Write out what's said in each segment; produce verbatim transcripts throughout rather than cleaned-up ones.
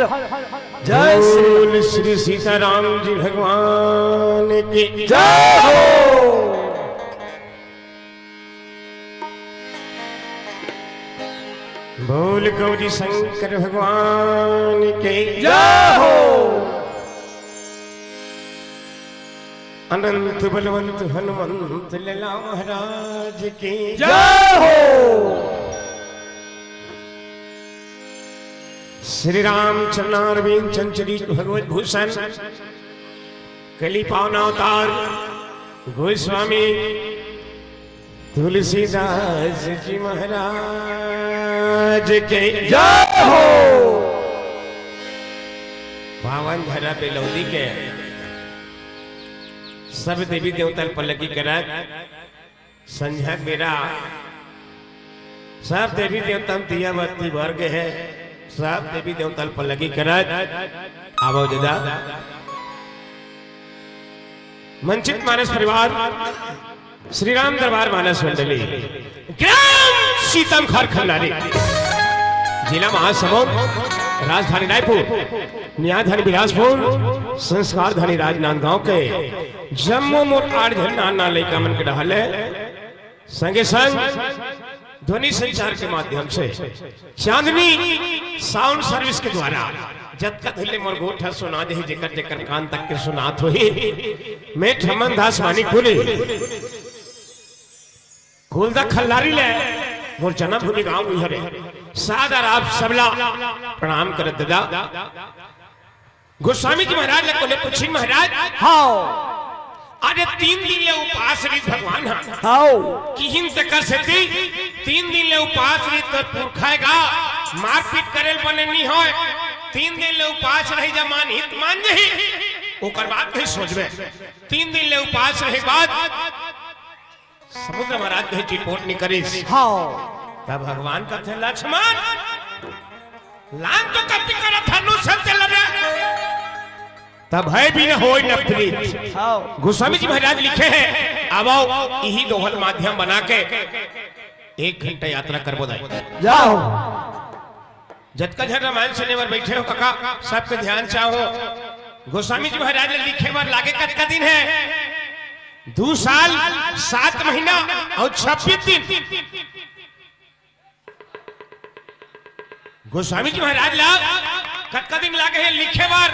जय श्री बोल श्री सीताराम जी भगवान की जय हो। बोल गौरी शंकर भगवान की जय हो। अनंत बलवंत हनुमंत लला महाराज की जय हो। श्री राम चरणारविंद चंचरी भगवत भूषण कली पावन अवतार गोस्वामी तुलसीदास जी महाराज के जय हो। पावन धरा बेलौदी के सब देवी देवता ल पल्लकी करत संझा के बेरा सब देवी देवता म दिया बत्ती बर गे हे। सब देवी देवता ल पल्लकी करत आवो जदा। मंचित मानस परिवार, श्री राम दरबार मानस मंडली, ग्राम सीतम खर खंडारी, जिला महासमुंद, राजधानी रायपुर, न्यायधानी बिलासपुर, संस्कारधानी राजनांदगांव के जम्मो मोर आठ झन नान नान लइका मन के डहर ले संगे संग ध्वनि संचार के माध्यम से चांदनी साउंड सर्विस के द्वारा जतका धइले मोर गोठ ह सुना देही, जेकर जेकर कान तक के सुनात होही, मैं ठमन दास मानिकपुरी, कुलदा खल्लारी ले मोर जन्मभूमि गांव उही हरे। सादर आप सबला प्रणाम करत ददा। गोस्वामी जी महाराज ले कोने पूछिन महाराज, हाव। अरे तीन दिन ले उपास रहिस भगवान ह। हाव। किहिन तेकर सेती तीन दिन ले उपास रहिस त पुरखा गा मारपीट करे ल बने नी होय। तीन दिन ले उपास रही जा मान हित मान जही। ओकर बाद कहीं सोचबे। तीन दिन ले उपास रहे बाद समुद्र महाराज कहीं चिटपोट नी करिस। हाव। तब भगवान कथे लक्ष्मण लांग तो कति करत हनु सत्य लगे। तब है बिन होय न प्रीत। हाव। गोस्वामी जी महाराज लिखे हैं, अब आओ इही दोहल माध्यम बना के एक घंटा यात्रा करबो दाई। जाव। जतका झन रामायण सुने बर बइठे हो कका, सबके ध्यान चाहो। गोस्वामी जी महाराज ल लिखे बर लागे कतका दिन हे? दू साल, सात महीना अउ छब्बीस दिन। गोस्वामी जी महाराज ला कतका दिन लागे हे लिखे बर?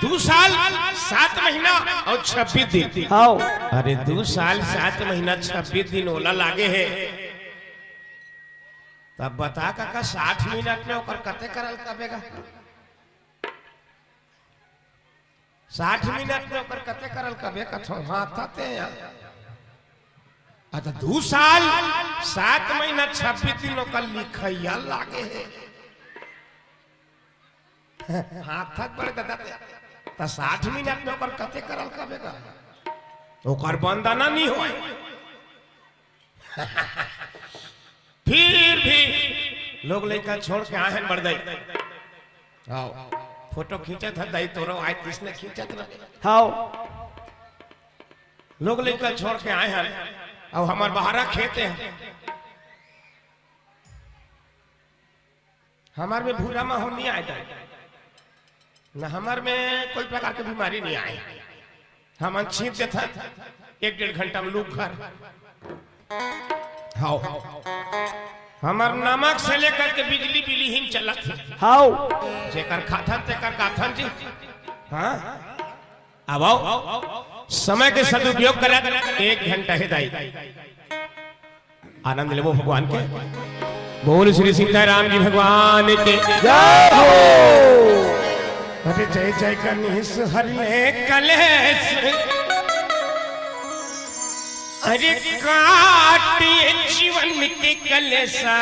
दू साल, सात महीना अउ छब्बीस दिन। हाव। अरे दू साल, सात महीना, छब्बीस दिन ओला लागे हे। तब बता कका, साठ मिनट में ओकर कते करल कबे गा? साठ मिनट में ओकर कते करल कबे कथो हाथ ते या। अच्छा, दू साल, सात महीना, छब्बीस दिन ओकर लिखइया लागे हे। हाथ थक बड़े ददा ते। त साठ मिनट में ओकर कते करल कबे गा? ओकर बंदना नी होय। फिर भी लोग लइका छोड़ के आए हैं बड़दई। आओ, फोटो खींचत है दाई तोरो, आज किसने खींचत रहे? हाव। लोग लइका छोड़ के आए हैं, अब हमार बहारा खेते हैं। हमार में भूरा माहौल नहीं आए दाई, न हमार में कोई प्रकार के बीमारी नहीं आए। हमन छींच देथन एक डेढ़ घंटा में लूक घर। हाव। हमर नमक से लेकर के बिजली बिलिहीन चलत हे। हाव। जेकर खाथन तेकर गाथन जी। हाँ? अब आओ। समय के सदुपयोग करत एक घंटा हे दाई। आनंद लेबो भगवान के। बोल श्री सीताराम जी भगवान के। जय हो। अरे जय जय गणेश हर ले कलेश। अरे काटे जीवन के कलेसा।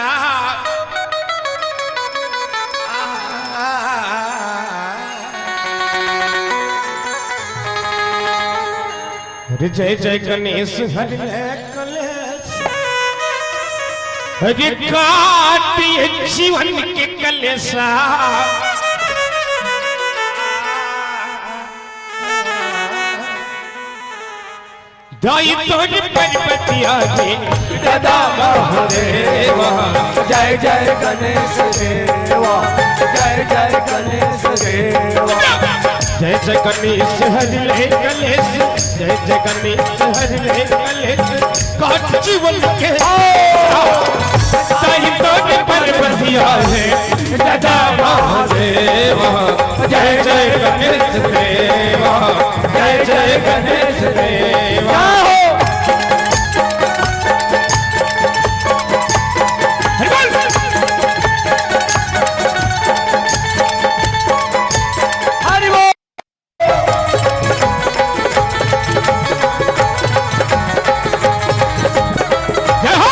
अरे जय जय गणेश हर ले कलेश। अरे काटे जीवन के कलेसा। दाई तोर पर्वतिया रे दादा महादेवा। जय जय गणेश देवा, जय जय गणेश देवा। जय जय गणेश हरि ले कलेश, जय जय गणेश हरि ले कलेश। काट जीवन के दाई तोर पर्वतिया रे दादा महादेवा। जय जय गणेश देवा, जय जय गणेश देवा। हरि बोल। जय हो।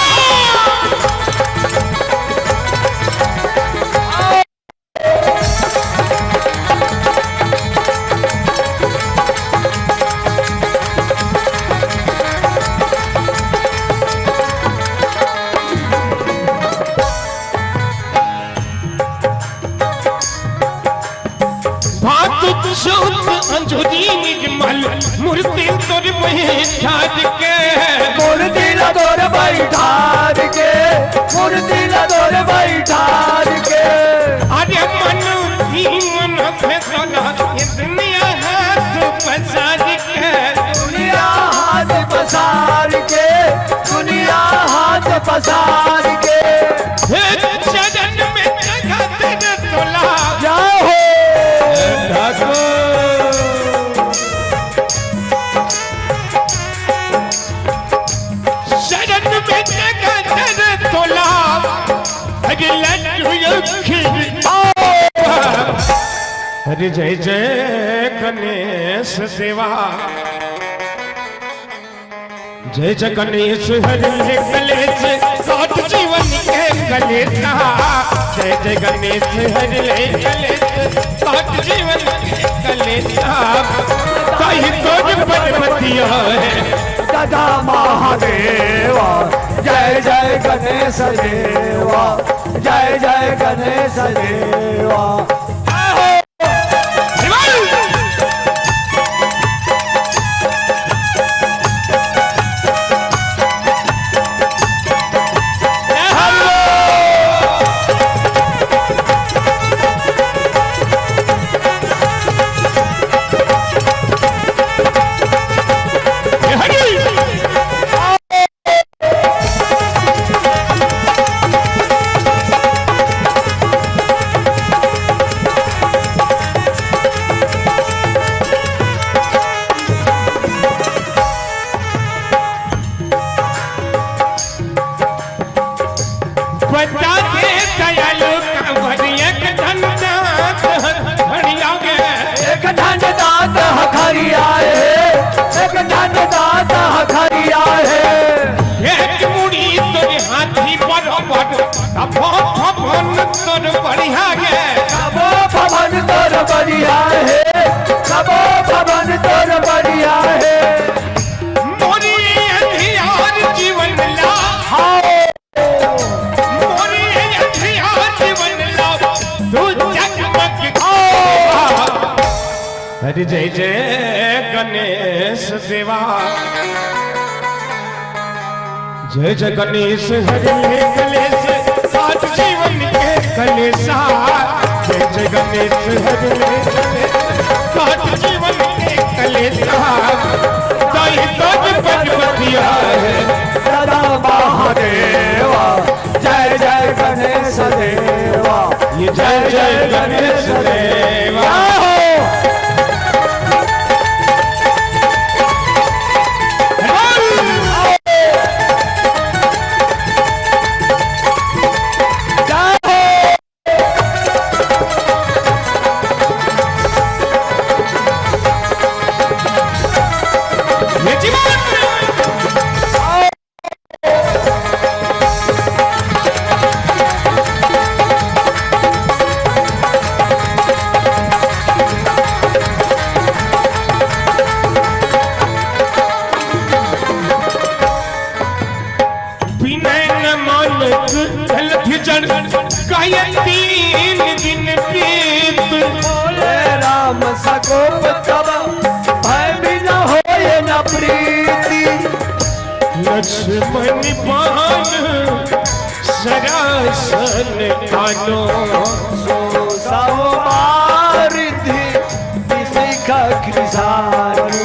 भातु चूत अंजोरी निर्मल, मूर्ति तोर बैठार के। मूर्ति ला तोर बैठार के, मूर्ति ला तोर बैठार के। अरे मन ही मन भेसला, ये दुनिया हाथ पसार के। दुनिया हाथ पसार के, दुनिया हाथ पसार के। हे चरण में जगत तोला। जय हो। ठाकुर। शरण में जगत तोला, अरे लड्डू अखिल। अरे जय जय गणेश देवा। जय जय गणेश हरि ले कलेश, काट जीवन के कलेशा। जय जय गणेश हरि ले कलेश, काट जीवन के कलेशा। ताई तोर पर्वतिया है दादा महादेवा। जय जय गणेश देवा, जय जय गणेश देवा। बता दे दयालु कांवर एक ठन दांत हथौड़िया गे। एक ठन दांत हथौड़िया हे, एक ठन दांत हथौड़िया हे। एक मुड़ी तोर हाथी बरोबर, तबो भवन तोर बढ़िया गे। तबो भवन तोर बढ़िया हे, तबो भवन तोर बढ़िया हे। मोरी अंधियार जीवन ला। हाँ। मोरी अंधियार जीवन ला, तू जगमग। हाँ। अरे जय जय गणेश देवा। जय जय गणेश हरि ले कलेश, काट जीवन के कलेशा। जय जय गणेश हरि ले कलेश, काट जीवन के कलेशा। दाई तोर पर्वतिया है दादा महादेवा। जय जय गणेश देवा, ये जय जय गणेश देवा। जय हो। बिना न मानक जलधि जड़, कहे तीन दिन प्रीत। बोले राम सकोप तब, भय बिन होय न प्रीति। लक्ष्मण बाण सरासन कानो। सो सवार धि विशिख कृशानु।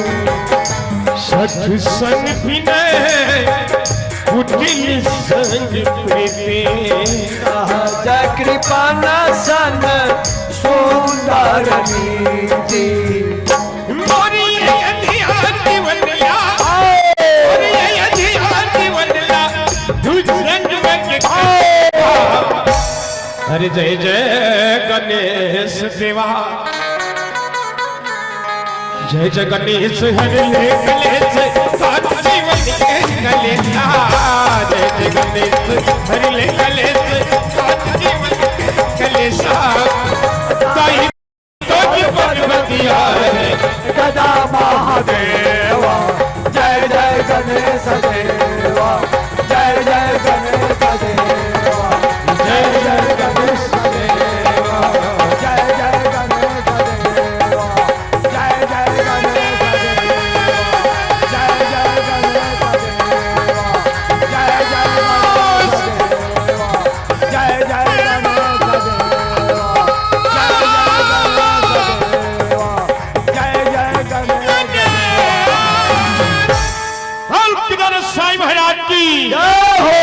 सठ सन विनय कुटिल संग प्रीति। सहज कृपा न सन सुंदर नीति। मोरी अंधियार जीवन ला, मोरी अंधियार जीवन ला, तू संग में के। अरे जय जय गणेश देवा, जय जय गणेश हरि ले कलेश, साथ जीवन के कलेश। जय जय गणेश हरि ले कलेश, साथ जीवन के कलेश। ताई तो की पद बतिया है। गदा महादेवा, जय जय गणेश देवा, जय जय गणेश देवा, जय जय गणेश देवा, जय जय गणेश देवा, जय जय गणेश देवा, जय जय गणेश देवा, जय जय गणेश देवा, जय जय गणेश देवा, जय जय गणेश देवा, जय जय गणेश देवा। बोल किधर साईं महाराज की जय हो।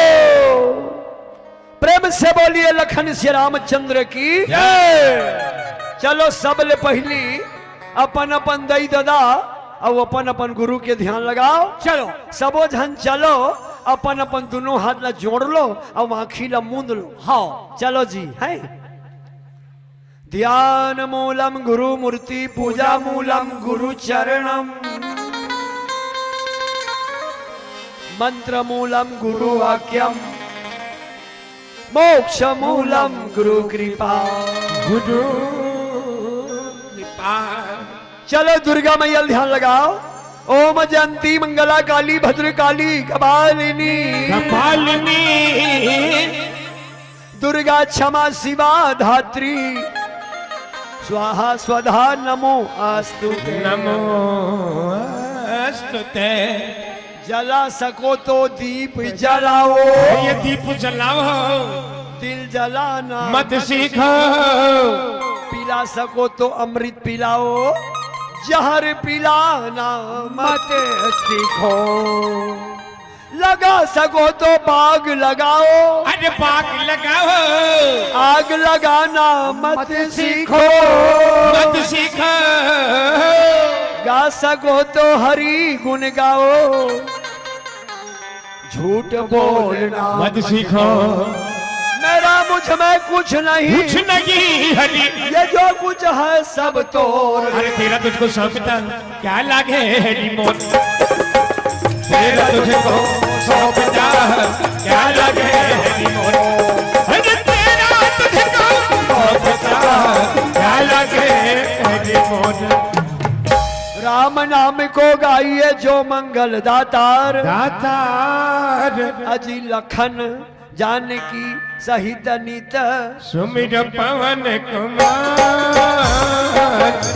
प्रेम से बोलिए लखन श्री रामचंद्र की जय। चलो, सब ले पहली अपन अपन दई ददा अउ अपन अपन गुरु के ध्यान लगाओ। चलो। सबो झन चलो, अपन अपन दोनों हाथ ला जोड़ लो अउ आँखी ला मूंद लो। हाँ। चलो जी, है। ध्यान मूलम गुरु मूर्ति, पूजा मूलम गुरु चरणम, मंत्र मूलम गुरु वाक्यम, मोक्ष मूलम गुरु कृपा। गुरु कृपा। चलो दुर्गा मैया ध्यान लगाओ। ओम जयंती मंगला काली भद्रकाली कपालिनी। कपालिनी। दुर्गा क्षमा शिवा धात्री। स्वाहा स्वधा नमो अस्तुते। नमो अस्तुते। जला सको तो दीप जलाओ। ये दीप जलाओ। तिल जलाना मत सीखो। पिला सको तो अमृत पिलाओ। जहर पिलाना मत सीखो। लगा सको तो बाग लगाओ। अरे बाग लगाओ। आग लगाना मत सीखो। मत सीखो। गा सको तो हरि गुण गाओ। झूठ बोलना मत सीखो। मेरा मुझ में कुछ नहीं। कुछ नहीं हरि। ये जो कुछ है सब तोर। अरे तेरा तुझको सौंपता क्या लागे हरि मोर। तेरा तुझको सौंपता क्या लागे हरि मोर। अरे तेरा तुझको सौंपता क्या लागे हरि मोर। राम नाम को गाइए जो मंगल दातार। दातार। अजी लखन जानकी सहित नित। सुमिर पवन कुमार,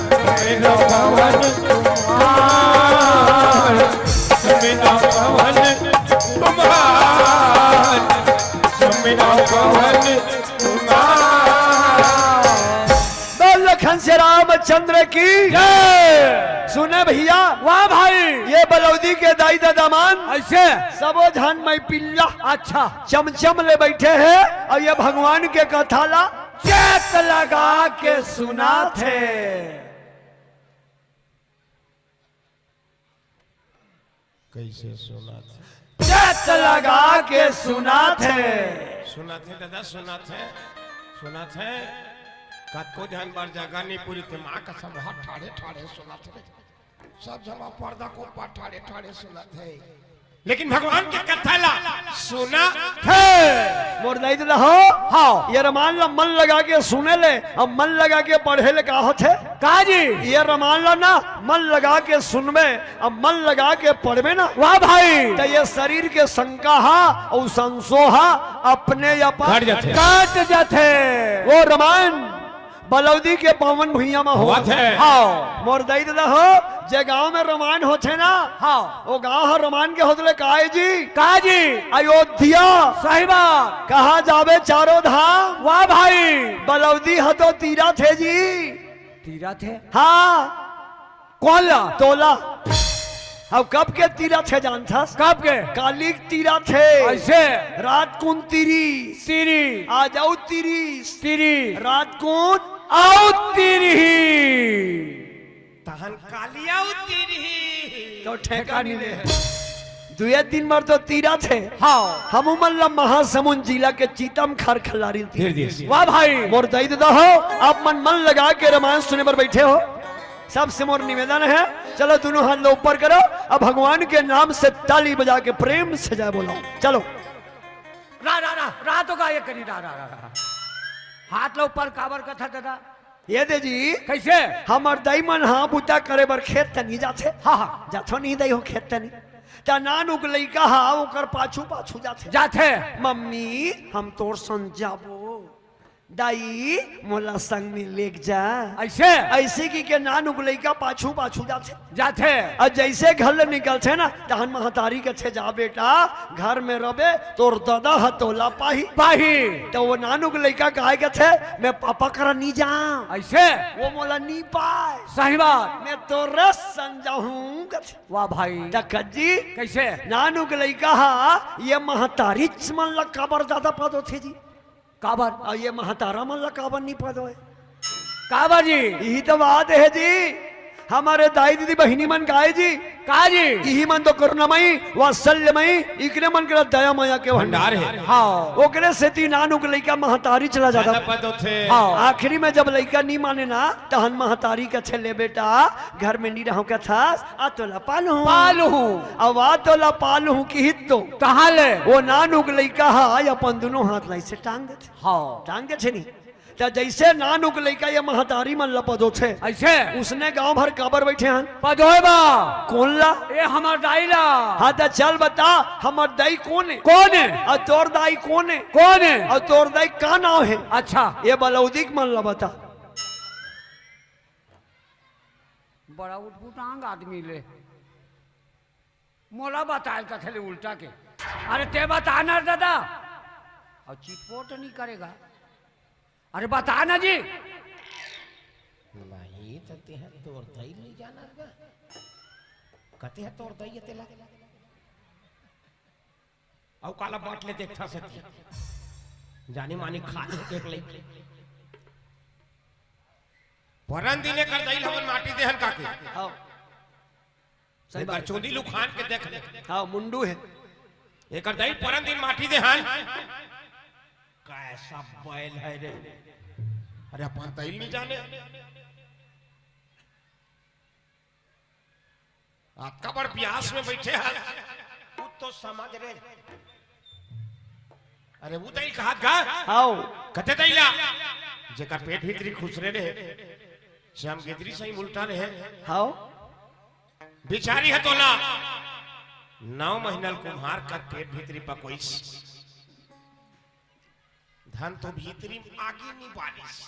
सुमिर पवन कुमार, सुमिर पवन कुमार, सुमिर पवन कुमार। बोल लखन से रामचंद्र की जय। सुने भैया, वाह भाई। ये बलौदी के दाई ददा मन ऐसे सबो झन मई पिल्ला अच्छा। चमचम ले बैठे हे अउ ये भगवान के कथा ला चेत लगा के सुनाथे। कैसे सुनाथे? चेत लगा के सुनाथे। सुनाथे दादा, सुनाथे, सुनाथे। कतको झन बर जगह नहीं पूरी थे, माँ कसम, बहुत ठाढ़े ठाढ़े सुनाथे। सब झन पर्दा को ऊपर ठाढ़े ठाढ़े सुनाथे। लेकिन भगवान के कथा ला सुनाथे। मोर दाई ददा हो। हाँ। ये रमान ला मन लगा के सुने ले, अब मन लगा के पढ़े ले का होथे? का जी? ये रमान ला ना मन लगा के सुनबे, अब मन लगा के पढ़बे ना। वाह भाई। तो ये शरीर के शंका हा अउ संसो हा अपने आप कट जाथे। कट जाथे। वो रमान बलौदी के पावन भुइयां म हो। होवत हे। हाव। मोर दई ददा हो, जे गांव में रमायन होथे ना, हाव। ओ गांव ह रमायन के होत ले काय जी? का जी? अयोध्या। सही बात। कहाँ जाबे चारों धाम? वाह भाई। बलौदी ह तो तीरथ हे जी। तीरथ हे? हाँ। कोन ला? तोला। अब कब के तीरथ हे जानथस? कब के? काली के तीरथ हे। अइसे? रात कुन तीरी। तीरी। आज अउ तीरी। तीरी। रात कुन? अउ तीरी। तहन काली अउ तीरी। तो ठेका नइ ले। दुए दिन बर तो तीरथ हे। हाव। हमू मन ला महासमुंद जिला के चीतम खार खल्लारी तीर तीर दिस। वाह भाई। मोर दई ददा हो, आप मन मन लगा के रमायन सुने बर बइठे हो। सबसे मोर निवेदन हे, चलो दूनों हाथ ला ऊपर करो, अब भगवान के नाम से ताली बजा के प्रेम से जय बोलो। चलो। रा, रा, रा, रा तो का ये करी, रा, रा, रा, रा। हाथ ला ऊपर काबर कथा ददा? ये दे जी। कइसे? हमर दई मन हा बुता करे बर खेत तनी जाथे। हाँ, हाँ। जाथो नहीं दई हो खेत तनी। त नानुक लइका हा ओकर पाछू पाछू जाथे। जाथे। मम्मी, हम तोर संग जाबो। दाई, मोला संग में लेग जा। अइसे? अइसे कहिके नानुक लइका पाछू पाछू जाथे। जाथे। अउ जइसे घर ले निकलथे ना, तहन महतारी कथे, "जा बेटा, घर में रबे, तोर ददा ह तोला पाही।" पाही। त ओ नानुक लइका काय कथे, "मैं पापा करा नी जांव।" अइसे? "ओ मोला नी पाय।" सही बात। "मैं तोरे संग जाहूं," कथे। वाह भाई। त कज्जी, कइसे? नानुक लइका ह ये महतारीच मन ला काबर जादा पद होथे जी? काबर? अउ ये महतारा मन ला काबर नी पद होय? काबर जी? इही तो बात हे जी। हमर दाई दीदी बहिनी मन काय जी? का जी? इही मन तो करुणामयी, वात्सल्यमयी, इकरे मन के दया मया के भंडार हे। हाँ। ओकरे सेती नानुक लइका महतारीच ला जादा जादा पद होथे। हाँ। आखिरी में जब लइका नी माने ना, तहन महतारी कथे, "ले बेटा, घर में नी रहंव कथस, आ तोला पालहूं।" पालहूं। अब आ तोला पालहूं किहिस तो। कहाँ ले? ओ नानुक लइका ह अपन दूनों हाथ ला अइसे टांग देथे। हाँ। टांग देथे नी। त जइसे नानुक लइका ये महतारी मन ला पदोथे। अइसे? उसने गांव भर काबर बइठे हन? पदोय बर। कोन ला? ए हमर दाई ला। हाँ, त चल बता, हमर दाई कोन हे? कोन हे? अउ तोर दाई कोन हे? कोन हे? अउ तोर दाई का नांव हे? अच्छा। ये बलौदी के मन ला बता। बड़ा उटपुटांग आदमी ले। मोला बताय ल कथे ले उल्टा के। अरे तें बता ना रे ददा। अउ चिटपोट नइ करे गा। अरे बता ना जी। नहीं त तें ह तोर दई नइ जानस गा। कथे ह तोर दई हे तेला। अउ काला बांट ले देखथस तें। जानी मानी खा ले देख ले। परन दिन एकर दई ल हमन माटी दे हन काकी। हाँ। सही एकर बात। चोंदी ल उखान के देख ले। हाँ, मुंडू हे। एकर दई परन दिन माटी दे हन। कइसा बैल हे रे। अरे अपन दई ल नइ जाने। अतका बड़ बियास में बइठे हस, कुछ तो समझ रे। अरे वो दई ल कहत गा। हाँ। कथे दई ला, जेकर पेट भीतरी खुसरे रहे, चमगेदरी सही उल्टा रहे। हाँ। बिचारी ह तोला नौ महीना ल कुम्हार कर पेट भीतरी पकोइस। धन तो भीतरी म आगी नी बारिस।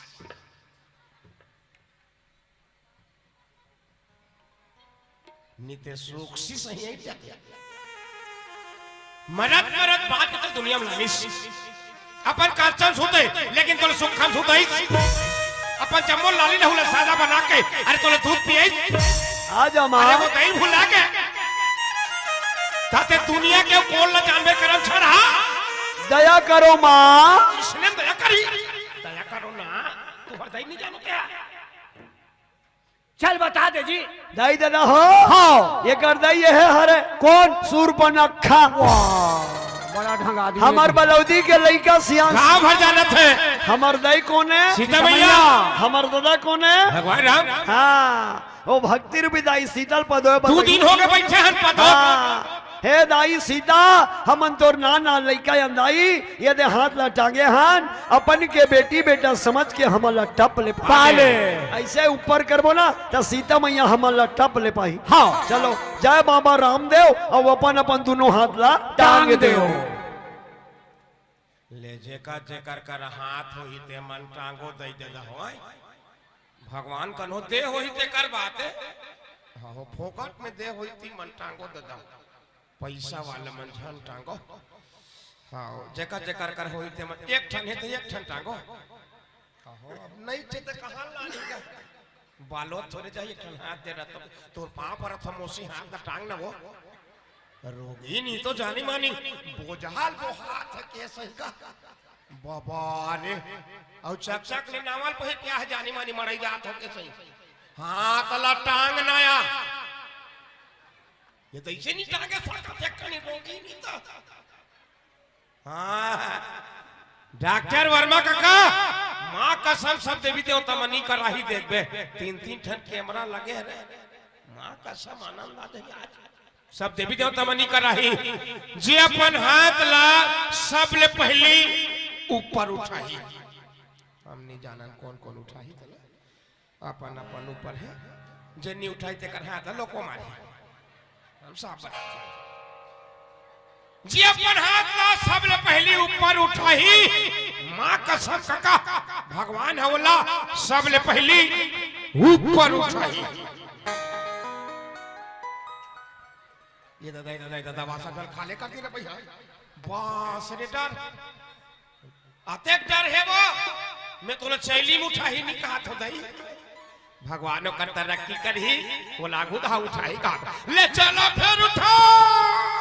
नी ते सुख सी सही है क्या? मरत मरत बात के तो दुनिया में लानिस। अपन कष्ट म सुते, लेकिन तोला सुख म सुतइस। अपन जम्मो लाली लहू ला सादा बना के, अरे तोला दूध पियाइस। आ जा माँ। अरे वो दई भुला के। ताते दुनिया के कोन ला जानबे करम छरहा। दया करो माँ। इसने दया करी। दया करो ना। तुहर दई नइ जानो क्या? चल बता दे जी। दई ददा हो। हाँ। एकर दई ये हे हरे। कोन? सूर्पनखा। वाह, बड़ा ढंग आदमी हे। हमर बलौदी के लइका सियान। गाँव भर जानत हे। हमर दई कोन हे? सीता मैया। हमर ददा कोन हे? भगवान राम। हाँ, ओ भक्ति रूपी दाई सीतल पदोय पर दू दिन हो गे बइठे हन पदो। हाँ। हे दाई सीता, हमन तोर नान नान लइका अन दाई, ये दे हाथ ला टांगे हन, अपन के बेटी बेटा समझ के हमन ला टप ले पाले। पाले। अइसे ऊपर करबो ना, त सीता मैया हमन ला टप ले पाही। हाँ। चलो, जय बाबा रामदेव, अउ अपन अपन दूनों हाथ ला टांग टांग देव। देव। ले जेकर जेकर कर हाथ होही ते मन टांगो दई दे दहो। भगवान कन्हो दे होही तेकर बात हे। हाँ, हो, फोकट में दे होही ती मन टांगो ददा। पइसा वाला मन झन टांगो। हाँ, जेकर जेकर कर होही ते मन एक ठन हे ते एक ठन टांगो। हाँ, हो, अब नइ चे ते कहाँ लानी का? बालो थोरे जाही एक ठन हाथ दे रहा तो तोर पाँव पर थमोसी हाथ ना टांग ना वो। रोगी नहीं तो जानी मानी बोझाल वो हाथ हे के सही का। बाबा रे, अउ चकचक ले नावल पहे क्या हे जानी मानी मड़ई जात हो के सही। हाथ ला टांग नया। ये तो इसे नहीं टांगे सकत हे कनी रोगी नहीं तो। हाँ, डॉक्टर वर्मा काका, माँ कसम सब देवी देवता मनी कर राही देखबे, तीन तीन ठन कैमरा लगे हे रे। माँ कसम आनंद आ जाही आज। सब देवी देवता मनी कर राही, जे अपन हाथ ला सबले पहली ऊपर उठाही। हम नहीं जानन कौन कौन उठाही तला। अपन अपन ऊपर हे, जे नहीं उठाही तेकर हाथ ला लोको मारी। हम साफ बता, जे अपन हाथ ला सबले पहली ऊपर उठाही, माँ कसम काका, भगवान ह ओला सबले पहली ऊपर उठाही। ये दादा, ये दादा, ये दादा, वासा डर खा ले कर दी रे भैया। बास रे डर। अतेक डर हे वो, मैं तोला चैली में उठाही नहीं कहा था दाई। भगवान ओकर तरक्की करही, वो लागू कहा उठाही कहा। ले चलो फिर उठा।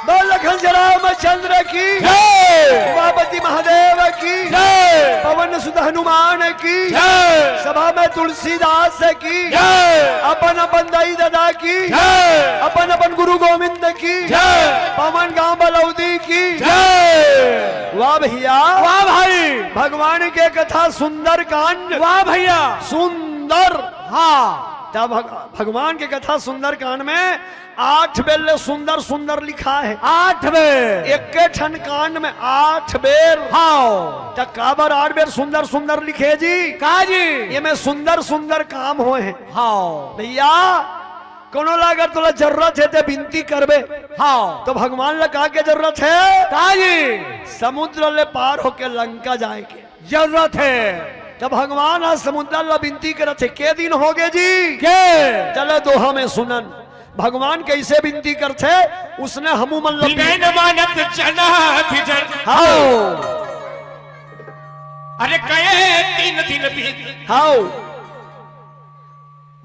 बोल लखन रामचंद्र की जय। उमापति महादेव की जय। पवन सुत हनुमान की जय। सभा में तुलसीदास की जय। अपन अपन दाई दादा की जय। अपन अपन गुरु गोविंद की जय। पवन गांव बलौदी की जय। वाह भैया। वाह भाई। भगवान के कथा सुंदर कांड। वाह भैया। सुंदर। हाँ। तब भग-, भगवान के कथा सुंदर कांड में आठ बेर ले सुंदर सुंदर लिखा हे। आठ बेर। एके ठन कांड में आठ बेर। हाँ। त काबर आठ बेर सुंदर सुंदर लिखे जी? का जी? ये में सुंदर सुंदर काम होय हे। हाँ। भैया, कोनो ला अगर तोला जरूरत हे ते बिनती करबे। हाँ। तो भगवान ला का के जरूरत हे? का जी? समुद्र ले पार होके लंका जाए के जरूरत हे। जब भगवान ह समुद्र ला बिनती करत हे, के दिन होगे जी? के? चलो दोहा में सुनन, भगवान कैसे बिनती करथे, उसने हमू मन ला विनय न मानत जना धिजन। हाओ। अरे कहे तीन दिन बीत। हाओ।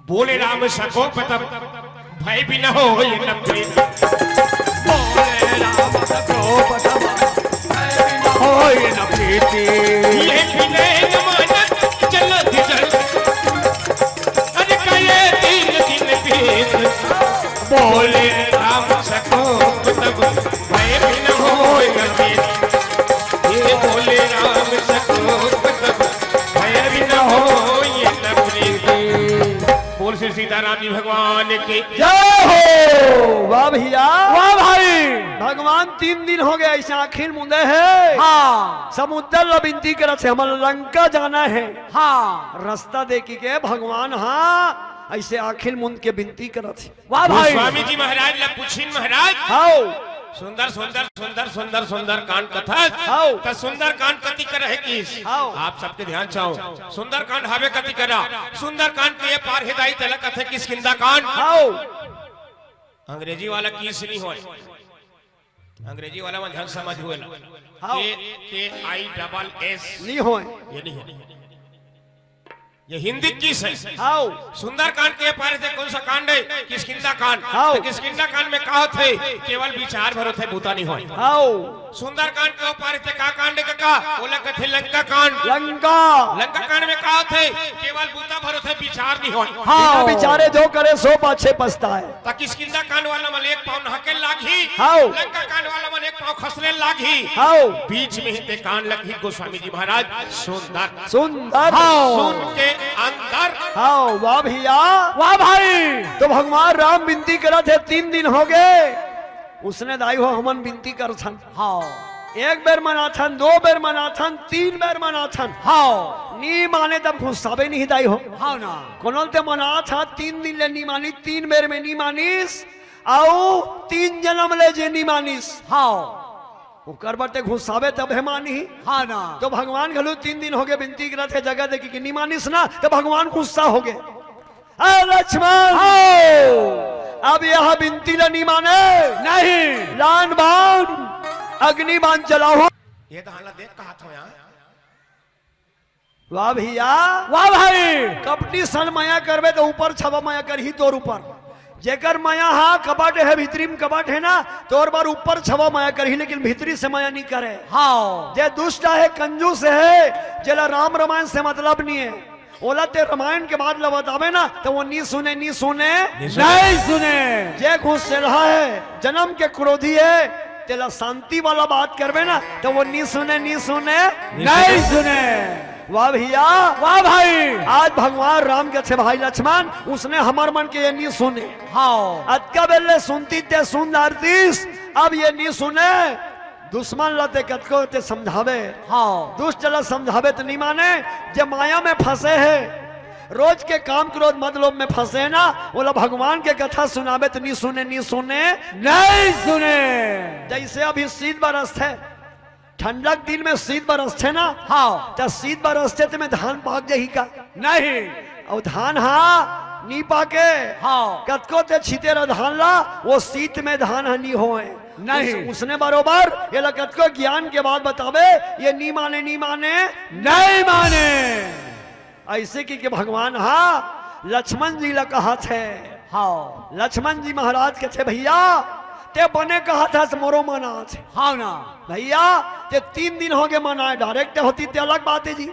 बोले राम सकोप तब भय बिन होय न प्रीत। बोले राम सकोप तब भय बिन होय न प्रीति। ये विनय न मानत जना धिजन। अरे कहे तीन दिन बीत। बोले राम सकोप तब भय बिन होय न प्रीत। ये बोले राम सकोप तब भय बिन होय न प्रीत। बोल श्री सीताराम जी भगवान की जय हो। वाह भैया। वाह भाई। भगवान तीन दिन होगे ऐसे आँखी ल मूंदे हे। हाँ। समुद्र ला बिनती करत हे, हमन लंका जाना हे। हाँ। रास्ता देखी के भगवान ह ऐसे आँखी ल मूंद के बिनती करत हे। वाह भाई। गोस्वामी जी महाराज ला पूछिन महाराज। हाओ। सुंदर, सुंदर, सुंदर, सुंदर, सुंदर कांड कथा। हाओ। त सुंदर कांड कति करा हे किस? हाओ। आप सबके ध्यान चाहो। सुंदर कांड हावे कति करा। सुंदर कांड के ये पार हे दाई तेला कथे किष्किंधा कांड। हाओ। अंग्रेजी वाला किस नहीं होय। अंग्रेजी वाला मन झन समझ होय ला। हाओ। K, K I double S। नहीं होय। ये नहीं होय। ये हिंदी किस हे। हाओ। सुंदरकांड के पारे से कौन सा कांड हे? किष्किंधा कांड। हाओ। तो किष्किंधा कांड में का होथे? केवल विचार भर होथे, बूता नहीं होय। हाओ। सुंदरकांड के पारे से का कांड हे काका? ओला कथे लंका कांड। लंका। लंका कांड में का होथे? केवल बूता भर होथे, विचार नहीं होय। हाओ। बिना विचारे जो करे सो पाछे पछताए। त किष्किंधा कांड वाला मन एक पाँव नहके लागही। हाओ। लंका कांड वाला मन एक पाँव खसरे लागही। हाओ। बीच में ही ते कांड लगही गोस्वामी जी महाराज। सुंदर। सुंदर। हाओ। सुन के अंदर। हाओ, वाह भैया। वाह भाई। तो भगवान राम बिनती करत हे, तीन दिन होगे। उसने दाई हो हमन बिनती करथन। हाओ। एक बेर मनाथन, दो बेर मनाथन, तीन बेर मनाथन। हाओ। नी माने तब गुस्साबे नहीं दाई हो। हाओ ना। कोनो ल ते मनाथन, तीन दिन ले नी मानिस, तीन बेर में नी मानिस, अउ तीन जनम ले जे नी मानिस। हाओ। ओकर बर ते गुस्साबे तभे मानही। हाँ ना। तो भगवान घलो तीन दिन होगे बिनती करत हे जगह देखी के नी मानिस ना, तो भगवान गुस्सा होगे। हे लक्ष्मण, हव। अब यह बिनती ल नी माने। नहीं। लान बान, अग्नि बान चलाहू। ये तो हाला देख कहा था यहाँ। वाह भइया। वाह भाई। कपटी सन मया करबे त ऊपर छवा मया करही तोर ऊपर। जेकर मया हा कपट हे, भीतरी म कपट हे ना, तोर बर ऊपर छवा मया करही, लेकिन भीतरी से मया नी करे। हव। जे दुष्ट हे, कंजूस हे, जेला राम रमायन से मतलब नी हे, ओला ते रमायन के बात ल बताबे ना, त वो नी सुने, नी सुने। नी सुने। नहीं सुने। जे गुस्सेलहा हे, जनम के क्रोधी हे, तेला शांति वाला बात करबे ना, त वो नी सुने, नी सुने। नहीं सुने। वाह भइया। वाह भाई। आज भगवान राम कथे, भाई लक्ष्मण, उसने हमर मन के ये नी सुने। हव। अतका बेर ले सुनती ते सुन डारतीस, अब ये नी सुने। दुश्मन ल ते कतको ते समझाबे, हव। दुष्ट ल समझाबे त नी माने। जे माया में फंसे हे, रोज के काम क्रोध मद लोभ में फंसे हे ना, ओला भगवान के कथा सुनाबे त नी सुने, नी सुने। नहीं सुने। जैसे अभी शीत बरसथे, ठंडक दिन में शीत बरसथे ना, हव। त शीत बरसथे त में धान पाक जाही का? नहीं। अउ धान हा नी पाके। हव। कतको ते छिते रह धान ला, वो शीत में धान हा नी होय। नहीं। उस-, उसने बरोबर, ये ला कतको ज्ञान के बात बताबे, ये नी माने, नी माने। नहीं माने। ऐसे कि, कि भगवान हा लक्ष्मण जी ला कहत हे। हव। लक्ष्मण जी महाराज कथे, भइया, ते बने कहत हस, मोरो मनाथे। हव ना। भइया, ते तीन दिन होगे मनाय, direct होती ते अलग बात हे जी।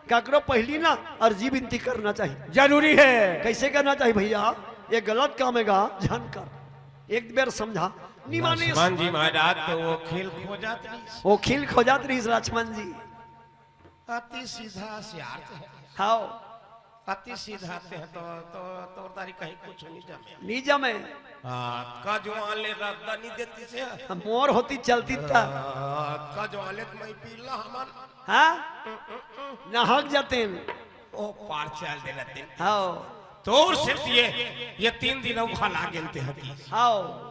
काकरो पहिली ना अर्जी बिनती करना चाही। जरूरी हे। कैसे करना चाही भइया? ये गलत काम हे गा, झन कर। एक बेर समझा। नी मानिस। लक्ष्मण जी महाराज तो वो खील खोजत रहिस। वो खील खोजत रहिस लक्ष्मण जी। अति सीधा सियार ते हे। हव। अति सीधा ते हे तो, तो, तोर दारी कहीं कुछ नी जमे। नी जमे। हाँ, का जो आले रद्दा नी देती से। हम मोर होती चलती त। हाँ, का जो आले त मैं पीला हमन। हाँ? नहक जातेन। ओ पार चल दे रहते। हव। तोर से ये, ये तीन दिन अउ भला गेलते हती। हव।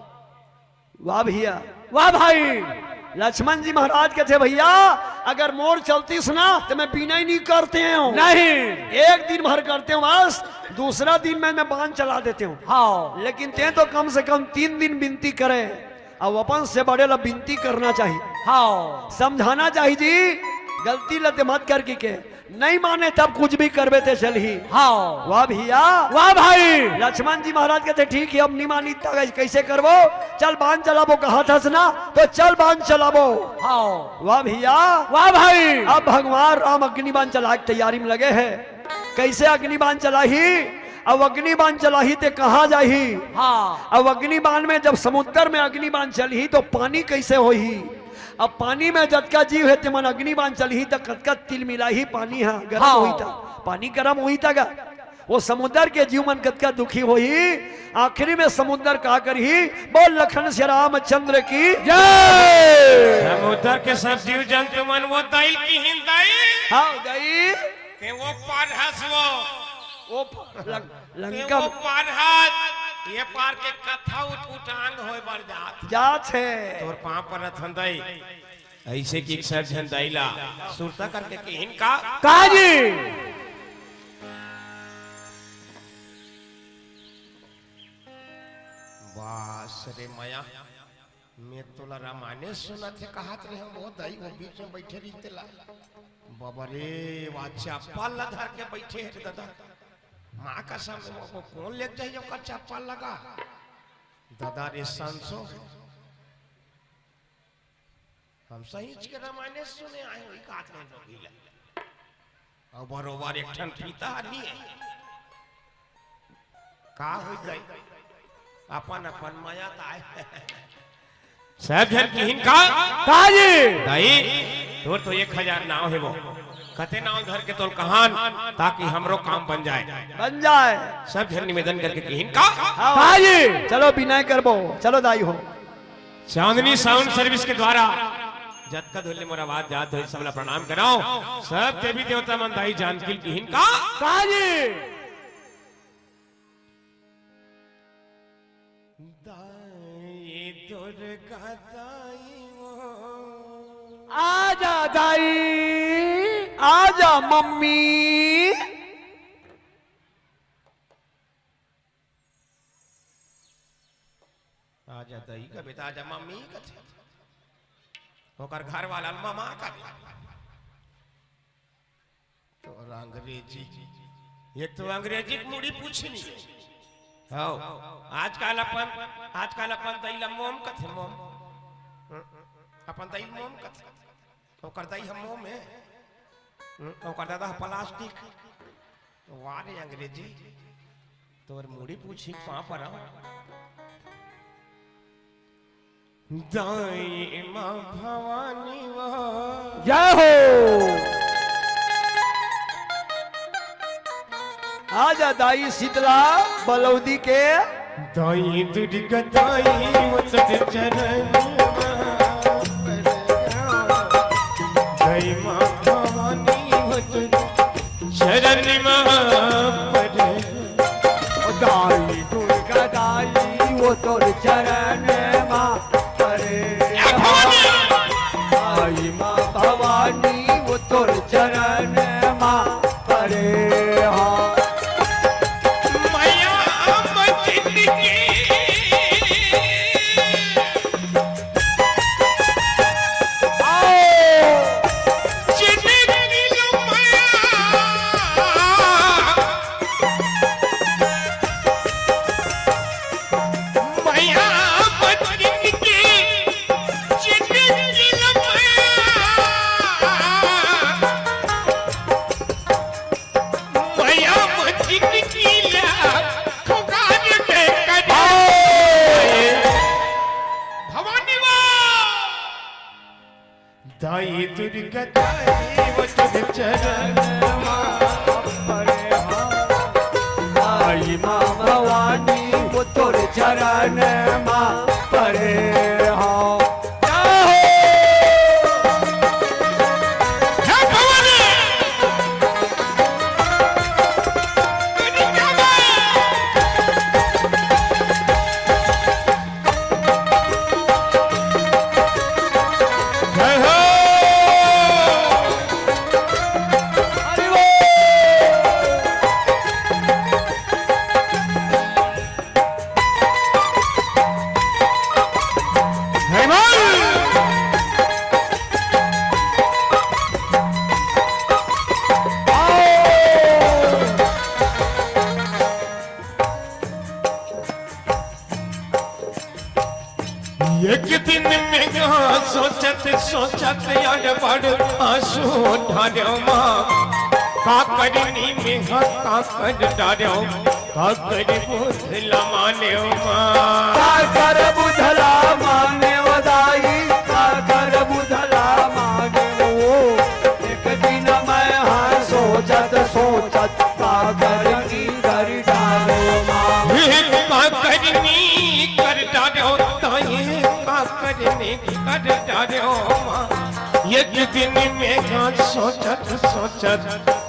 वाह भइया। वाह भाई। लक्ष्मण जी महाराज कथे, भइया, अगर मोर चलतीस ना, त मैं बिनय नी करतेंव। नहीं। एक दिन भर करतेंव बस, दूसरा दिन में मैं बान चला देतेंव। हव। लेकिन ते तो कम से कम तीन दिन बिनती करे, अउ अपन से बड़े ला बिनती करना चाही। हव। समझाना चाही जी, गलती ला ते मत कर कि के। नहीं माने तब कुछ भी करबे ते चलही। हव। वाह भइया। वाह भाई। लक्ष्मण जी महाराज कथे, ठीक हे, अब नी मानी त कैसे करबो? चल बान चलाबो कहत हस ना, तो चल बान चलाबो। हव। वाह भइया। वाह भाई। अब भगवान राम अग्नि बान चलाय के तैयारी में लगे हे। कैसे अग्नि बान चलाही? अब अग्नि बान चलाही ते कहाँ जाही? हाँ। अब अग्नि बान में जब समुद्र में अग्नि बान चलही तो पानी कैसे होही? अब पानी में जतका जीव हे तेमन अग्नि बान चलही त कतका तिलमिलाही पानी ह, गरम हाँ। होही त, पानी गरम होही त गा। वो समुद्र के जीव मन कतका दुखी होही। आखिरी में समुद्र का करही? बोल लखन सिया रामचंद्र की जय। समुद्र के सब जीव जंतु मन वो दई ल किहिन दई। हाँ, दई। ते वो पार हस वो। वो प-, लंग-, ते लंका वो पार हस। ये पार के कथा उट-, उटांग होय बर जात। जात हे। तोर पाँव परत हन दई। ऐसे कि एक सब झन दई ला सुरता करके किहिन का? का जी? बास रे मया, मैं तोला रामायणे सुनत हे कहत रहे हंव, वो दई वो बीच में बइठे रहिस तेला। बाबा रे, वा चप्पल ला धर के बइठे हे रे ददा। माँ कसम, वो कोन लेके जाही ओकर चप्पल ला गा? ददा रे संसो। हम सहीच के रामायणे सुने आए हंव, वही कहत रहे लोग ही ला। अउ बरोबर एक ठन फीता ह नी हे। का होई दई? अपन अपन मया त आय। सब झन किहिन का? का जी? दई, तोर तो एक हजार नाव हे वो। कते नाव धर के तोर कहान, ताकि हमरो काम बन जाय। बन जाय। सब झन निवेदन करके किहिन का? हाँ। का जी? चलो बिनय करबो। चलो दाई हो। चांदनी साउंड सर्विस के द्वारा जतका दूर ले मोर आवाज जात होही, सबला प्रणाम करंव। सब देवी देवता मन दाई जानकी ल किहिन का? का जी? दाई दुर्गा दाई वो। आजा दाई, आजा मम्मी। कबे त आजा मम्मी कथे। ओकर घर वाला ल ममा कबे। तोर अंग्रेजी, ये तो अंग्रेजी के मुड़ी पूछनी। हव, आजकल अपन, आजकल अपन दई ल मोम कथे, मोम। अपन दई ल मोम कथे। ओकर दई ह मोम हे, ओकर ददा ह प्लास्टिक। वाह रे अंग्रेजी, तोर मुड़ी पूछी पाँव परव। दाई माँ भवानी वो। जय हो। आजा दाई शीतला बलौदी के। दाई दुर्गा दाई वो तोर चरण। दाई माँ भवानी वो तोर चरण में पड़े। ओ दाई दुर्गा दाई वो तोर चरण मा परे। दाई माँ भवानी वो तोर चरण मा परे। हाँ। मैया बचन की। आओ। जिंदगी लो मैया। मैया बचन की। जिंदगी लो मैया। मैया बचन की ला पुकार में करे। भवानी वो। दाई दुर्गा दाई वो तोर चरण मा परे। हाँ। दाई माँ भवानी वो तोर चरण मा परे। हाँ। जय हो। हे भवानी। जय हो। हरि बोल। हरि बोल। एक दिन में हाँ सोचत सोचत अड़बड़ आंसू ढार्यो माँ। का करनी में हाँ का कर डार्यो, का कर बुझला मान्यो माँ। का कर बुझला मान्यो दाई, का कर बुझला मान्यो। एक दिन मैं हाँ सोचत सोचत का करनी कर डार्यो माँ। हे का करनी कर डार्यो, ताई का करनी कर डार्यो माँ। एक दिन में का सोचत सोचत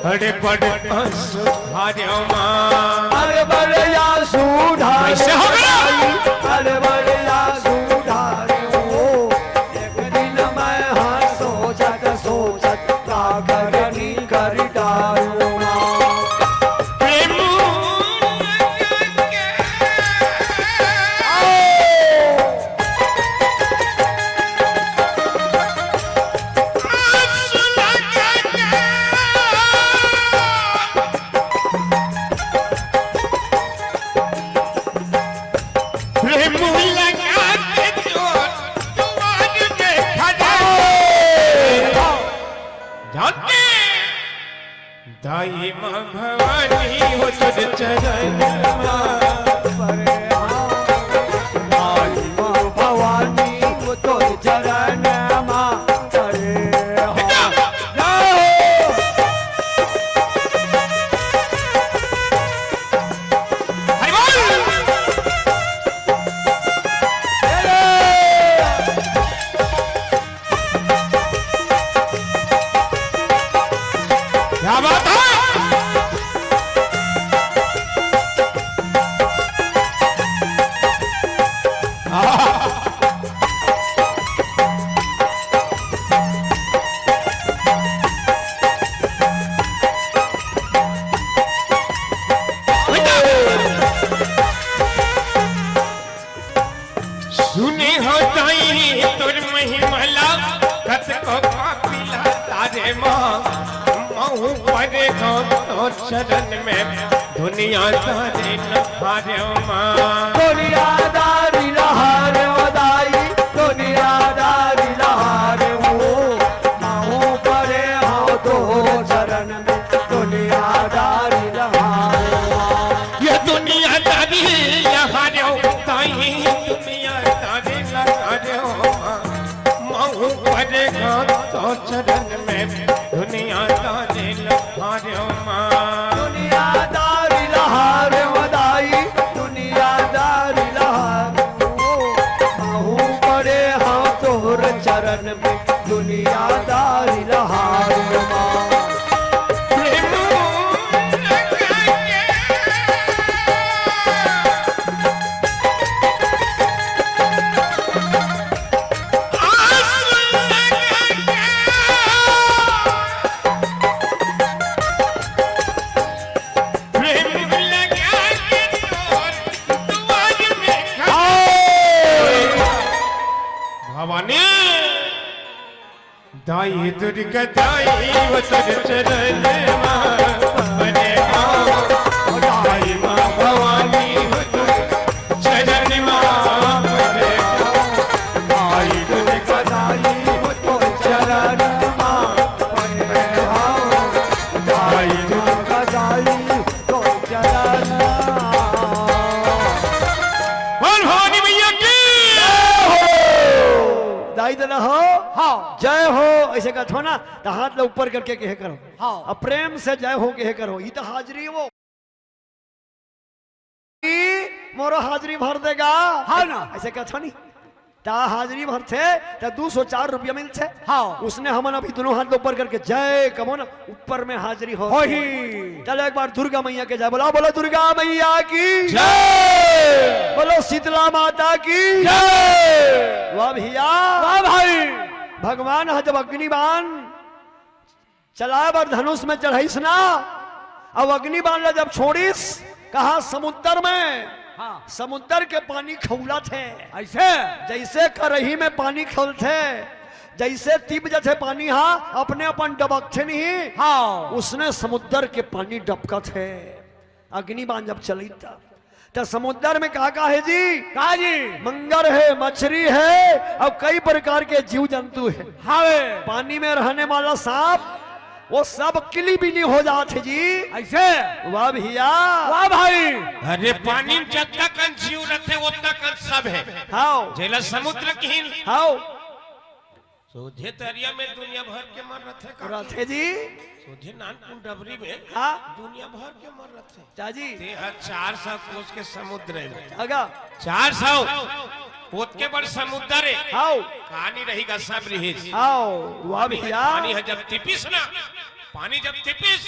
अड़बड़ आंसू ढार्यो माँ। अड़बड़ आंसू ढार्यो ऐसे हो गया। दाई, अड़बड़ आंसू ढार्यो। एक दिन मैं हाँ सोचत सोचत का करनी कर डार्यो माँ। प्रेम प्रेम लगा के चोर दुआर में खड़ा। जानकी। दाई माँ भवानी हो तोर चरण मा परे। दाई माँ भवानी हो तोर चरण मा परे। जय हो। हरि बोल। क्या बात है? रे माँ, महू परे हँव तोर चरण में, दुनियादारी ला हारेंव माँ। दुनियादारी ला हारेंव दाई, दुनियादारी ला हारेंव, महू परे हँव तोर चरण में, दुनियादारी ला हारेंव माँ। ये दुनियादारी ला हारेंव दाई, दुनियादारी ला हारेंव माँ। महू परे हँव तोर चरण में, दुनियादारी ला हारेंव माँ। दुनियादारी ला हारेंव दाई, दुनियादारी ला हारेंव। महू परे हँव तोर चरण में, दुनियादारी ला हारेंव माँ। प्रेम लगा के आस लगा के, प्रेम लगा के तोर दुआर में खड़ा। भवानी। दाई दुर्गा दाई वो तोर चरण मा परे हँव। दाई माँ भवानी वो तोर चरण मा परे हँव। दाई दुर्गा दाई वो तोर चरण मा परे हँव। दाई दुर्गा दाई तोर चरण मा। बोल भवानी मैया की। जय हो। दाई ददा हो। हाँ। जय हो, अइसे कथो ना, त हाथ ला ऊपर करके कहे करो। हाँ। अब प्रेम से जय हो कहे करो। ई त हाजरी वो। ई मोरो हाजरी भर देगा। हाँ ना। अइसे कथो नी। त हाजरी भरथे, त दू सौ चार रुपया मिलथे। हाँ। उसने हमन अभी दूनों हाथ ऊपर करके जय कबो ना, ऊपर में हाजरी हो। होही। चलो एक बार दुर्गा मैया के जय बोला, बोलो दुर्गा मैया की। जय। बोलो शीतला माता की। जय। वाह भैया। वाह भाई। भगवान ह जब अग्नि बाण चलाए बर धनुष में चढ़ाइस ना, अब अग्नि बाण ला जब छोड़िस, कहाँ? समुद्र में। हाँ। समुद्र के पानी खउलत हे। अइसे? जइसे करही में पानी खउलथे, जइसे तिप जथे पानी हा, अपने अपन डबकथे नहीं। हाँ। उसने समुद्र के पानी डबकत हे। अग्नि बाण जब चलित त, त समुद्र में का का हे जी? का जी? मंगर हे, मछरी हे अउ कई प्रकार के जीव जंतु हे। हावे। पानी में रहने वाला सांप, वो सब किली बिली हो जात हे जी। अइसे? वाह भैया। वाह भाई। अरे पानी में जतका कन जीव रथे, ओतका कन सब हे। हाँ। जेला समुद्र किहिन। हाँ। सोझे तरिया में दुनिया भर के मन रथे का? रथे जी। सोझे नानकुन डबरी में हाँ। दुनिया भर के मन रथे। चाची। ते ह चार सौ कोस के समुद्र हे। अगा। चार सौ। ओतके बड़ समुद्र हे। हाव। कहानी रही गा, सब रिहिस। हाव, वाह भैया। पानी ह जब तिपिस ना, पानी जब तिपिस,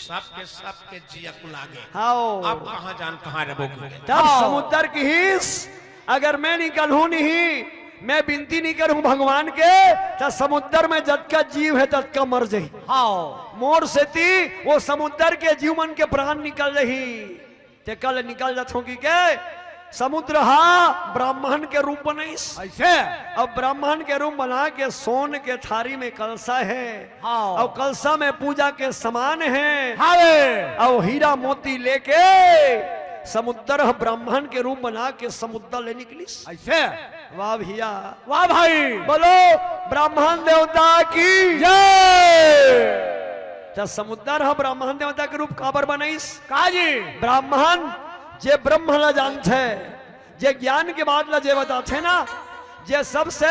सबके, सबके जिया कुला गे। हाव। अब कहाँ जान, कहाँ रहबो कहिके। तब हाव। समुद्र किहिस, अगर मैं निकलहूं नहीं, मैं बिनती नहीं करूं भगवान के, त समुद्र में जतका जीव हे, ततका मर जाही। हाव। मोर सेती वो समुद्र के जीव मन के प्राण निकल जाही। ते कल निकल जाथों कहिके समुद्र हा ब्राह्मण के रूप बनाइस। अइसे? अब ब्राह्मण के रूप बना के सोन के थारी में कलसा हे। हाव। अउ कलसा में पूजा के सामान हे। हावे। अउ हीरा मोती लेके समुद्र ह ब्राह्मण के रूप बना के समुद्र ले निकलिस। अइसे? वाह भैया। वाह भाई। बोलो ब्राह्मण देवता की जय। त समुद्र ह ब्राह्मण देवता के रूप काबर बनाइस? का जी? ब्राह्मण जे ब्रह्म ला जानथे, जे ज्ञान के बात ला जे बताथे ना, जे सबसे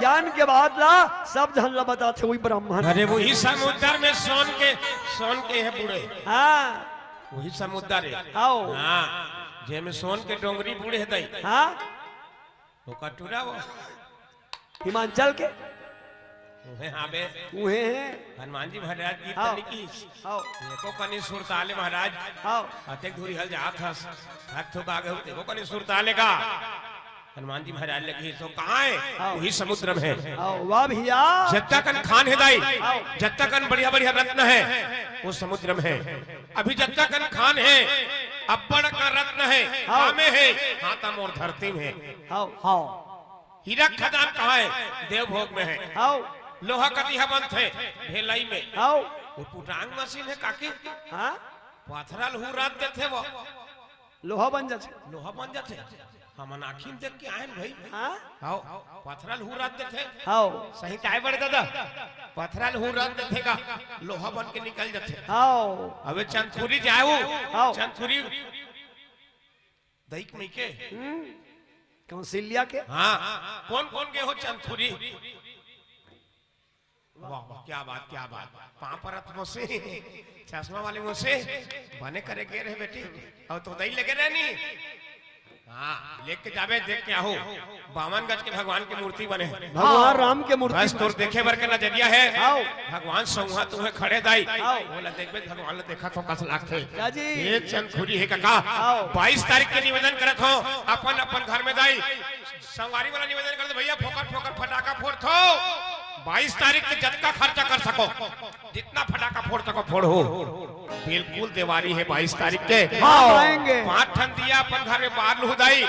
ज्ञान के बात ला सब झन ला बताथे, वही ब्राह्मण। अरे वही समुद्र में सोन के, सोन के हे बूढ़े। हाँ। वही समुद्र हे। हाव। हाँ। जेमे सोन के डोंगरी बूढ़े हे दई। हाँ। ओकर टूरा वो। हिमाचल के? उहे हावे। उहे हे। हनुमान जी महाराज गीत हाव। लिखिस। हाव। एको कनी सुरताले महाराज। हाव। अतेक दूरी हल जात हस। थक थुक आगे हो, एको कनी सुरताले का। हनुमान जी महाराज लगी सो कहाँ हे? हाव। वही समुद्र में हे। हाव, वाह भैया। जत्ता कन खान हे दाई, हाव। जत्ता कन बढ़िया बढ़िया रत्न हे, वो समुद्र में हे। अभी जत्ता कन खान हे, अब्बड़ का रत्न हे, हाव। कामे हे, हाँ त मोर धरती में हे। हाव। हाव। हीरा खदान कहाँ हे? देवभोग में हे। हाव। लोहा कतिहा बनथे, भेलई में। हाव। वो पुटांग मशीन हे काकी। हाँ? पथरा ल हुरत देथे वो। लोहा बन जाथे। लोहा बन जाथे। हमन आँखी म देख के आएन भई। हाँ? हाव, पथरा ल हुरत देथे। हाव। सही काय बड़े दादा? पथरा ल हुरत देथे का, लोहा बन के निकल जाथे। हाव। अबे चंदखुरी जाए वो। हाव। चंदखुरी दई के मइके। हम्म। कौशल्या के? हाँ, कोन कोन गे हो चंदखुरी? वाह, वाह, क्या बात, क्या बात। पाँव परत मौसी, चश्मा वाली मौसी, बने करे गे रहे बेटी। अउ तो दई लेगे रहे नी। हाँ, लेके जाबे, देख के आहू। बावन गज के भगवान के मूर्ति बने हे। भगवान राम के मूर्ति बस बने। तोर देखे बर के नजरिया हे। हाव। भगवान सौंहा तुहे खड़े दाई। हाव। ओला देखबे, भगवान ला देखत हो कस लागथे। का जी? ये चंदखुरी हे कका। हाव। बाईस तारीख के निवेदन करत हो, अपन अपन घर में दाई। संगवारी वाला निवेदन करत हो, भैया फोकट फोकट फटाका फोड़थो। बाईस तारीख के जतका खर्चा कर सको, जितना फटाका फोड़ सको, फोड़ो। बिल्कुल देवारी हे बाईस तारीख के। हाँ, आएंगे। पाँच ठन दिया अपन घर में बार लुहू दाई,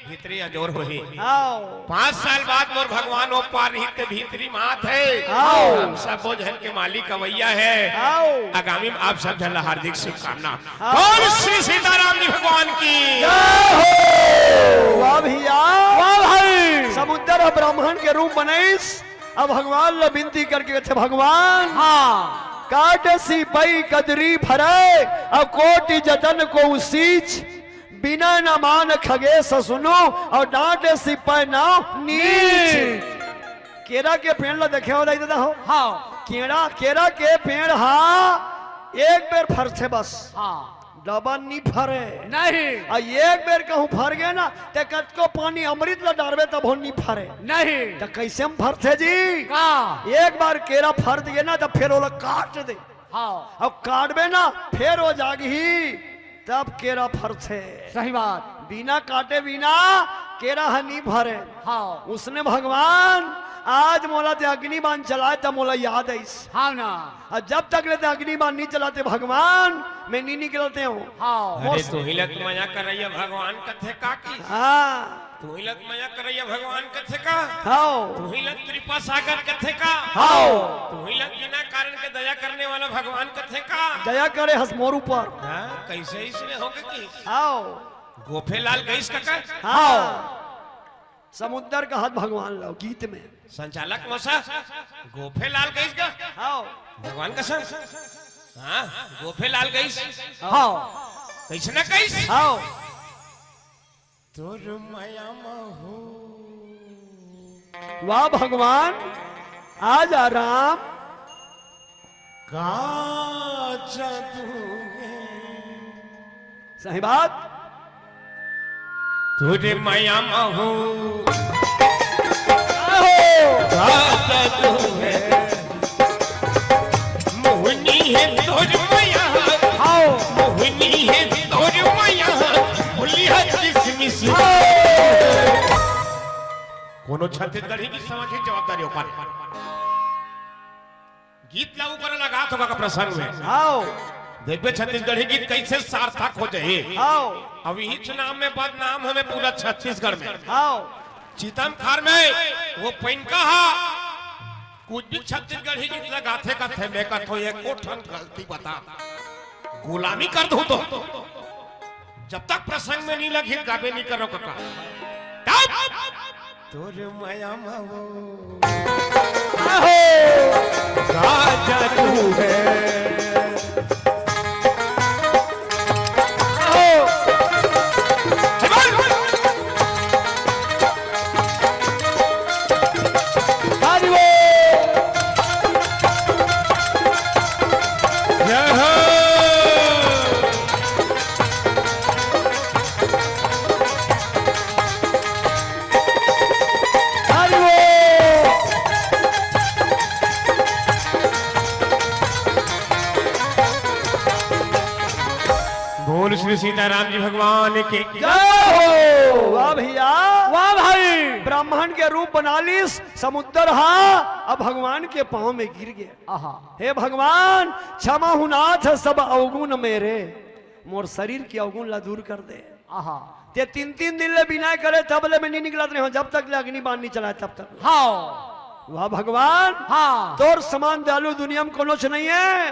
भीतरी अंजोर होही। हाव। पाँच साल बाद मोर भगवान ओ पार रही ते भीतरी मात हे। हाव। हम सबो झन के मालिक अवैया हे। हाव। आगामी में आप सब झन ला हार्दिक शुभकामना। हाव। बोल श्री सीताराम जी भगवान की। जय हो। वाह भैया। वाह भाई। समुद्र ह ब्राह्मण के रूप बनइस, अब भगवान ल बिनती करके कथे, भगवान, हाँ। काटसि पई कदरी फरय, अब कोटि जतन कोउ सीच, बिनय न मानत खगेस सुनु, अउ डांटसि पय नाव नीच। नीच। केरा के पेड़ ल देखे हो दाई ददा हो? हाँ। केरा, केरा के पेड़ हा एक बेर फरथे बस। हाँ। डबल नी फरे। नहीं। अउ एक बेर कहूँ फर गे ना, ते कतको पानी अमृत ल डारबे तभो नी फरे। नहीं। त कइसे म फरथे जी? का? एक बार केरा फर दिए ना, त फेर ओला काट दे। हाँ। अब काटबे ना, फेर ओ जागही, तब केरा फरथे। सही बात। बिना काटे बिना केरा ह नी फरे। हाँ। उसने भगवान आज मोला ते अग्नि बाण चलाए, त मोला याद आइस। हाँ ना। अउ जब तक ले ते अग्नि बाण नी चलाते भगवान, मैं नी निकलते हूँ। हाँ। अरे, तुही ल त मया करइया भगवान कथे का कि? हाँ। तुही ल त मया करइया भगवान कथे का? हाव। तुही ल त कृपा सागर कथे का? हाव। तुही ल त बिना कारण के दया करने वाला भगवान कथे का? दया करे हस मोर ऊपर। हाँ, कइसे इसने होगे कि? हाव। गोफे लाल गइस कका? हाव। समुद्र कहत भगवान ल गीत में। संचालक मौसा, गोफे लाल गइस का? हाव। भगवान कसम। हाँ, गोफे लाल गइस। हाव। कइसना गइस? हाव। तोर मया महू। वाह भगवान, आजा राम। का जादू हे? सही बात। तोर मया महू। आहो। का जादू हे? मोहनी हे तोर मया। हाव। मोहनी हे तोर मया। बोली हे किसमिस। हाव। कोनो छत्तीसगढ़ी गीत समझ के जवाबदारी ओकर। गीत लागू करे लगा तो का प्रसंग में। हाव। देखबे छत्तीसगढ़ी गीत कइसे सार्थक हो जाए। हाव। अब इही चुनाव में बदनाम हवे पूरा छत्तीसगढ़ में। हाव। चितम खार में वो पैनका हा, कुछ भी छत्तीसगढ़ी गीत लगाथे कथे, मैं कथो एको ठन गलती बता, गुलामी कर दूं तो। जब तक प्रसंग में नहीं लगी, गाबे नहीं करो कका। तब तोर मया महू। आहो। का जादू हे। आहो। हरि बोल। जय हो। हरि बोल। बोल श्री सीताराम जी भगवान की। जय हो। वाह भैया। वाह भाई। ब्राह्मण के रूप बना लीस समुद्र हा, अब भगवान के पाँव में गिर गया। आहा। हे भगवान, क्षमा हूँ नाथ सब अवगुण मेरे, मोर शरीर के अवगुण ला दूर कर दे। आहा। ते तीन तीन दिन ले बिनय करे, तब ले मैं नहीं निकलत रहे हूँ, जब तक ले अग्नि बाण नहीं चलाए, तब तक। हाँ। वाह भगवान, हाँ। तोर समान दयालु दुनिया में कोनो च नहीं है।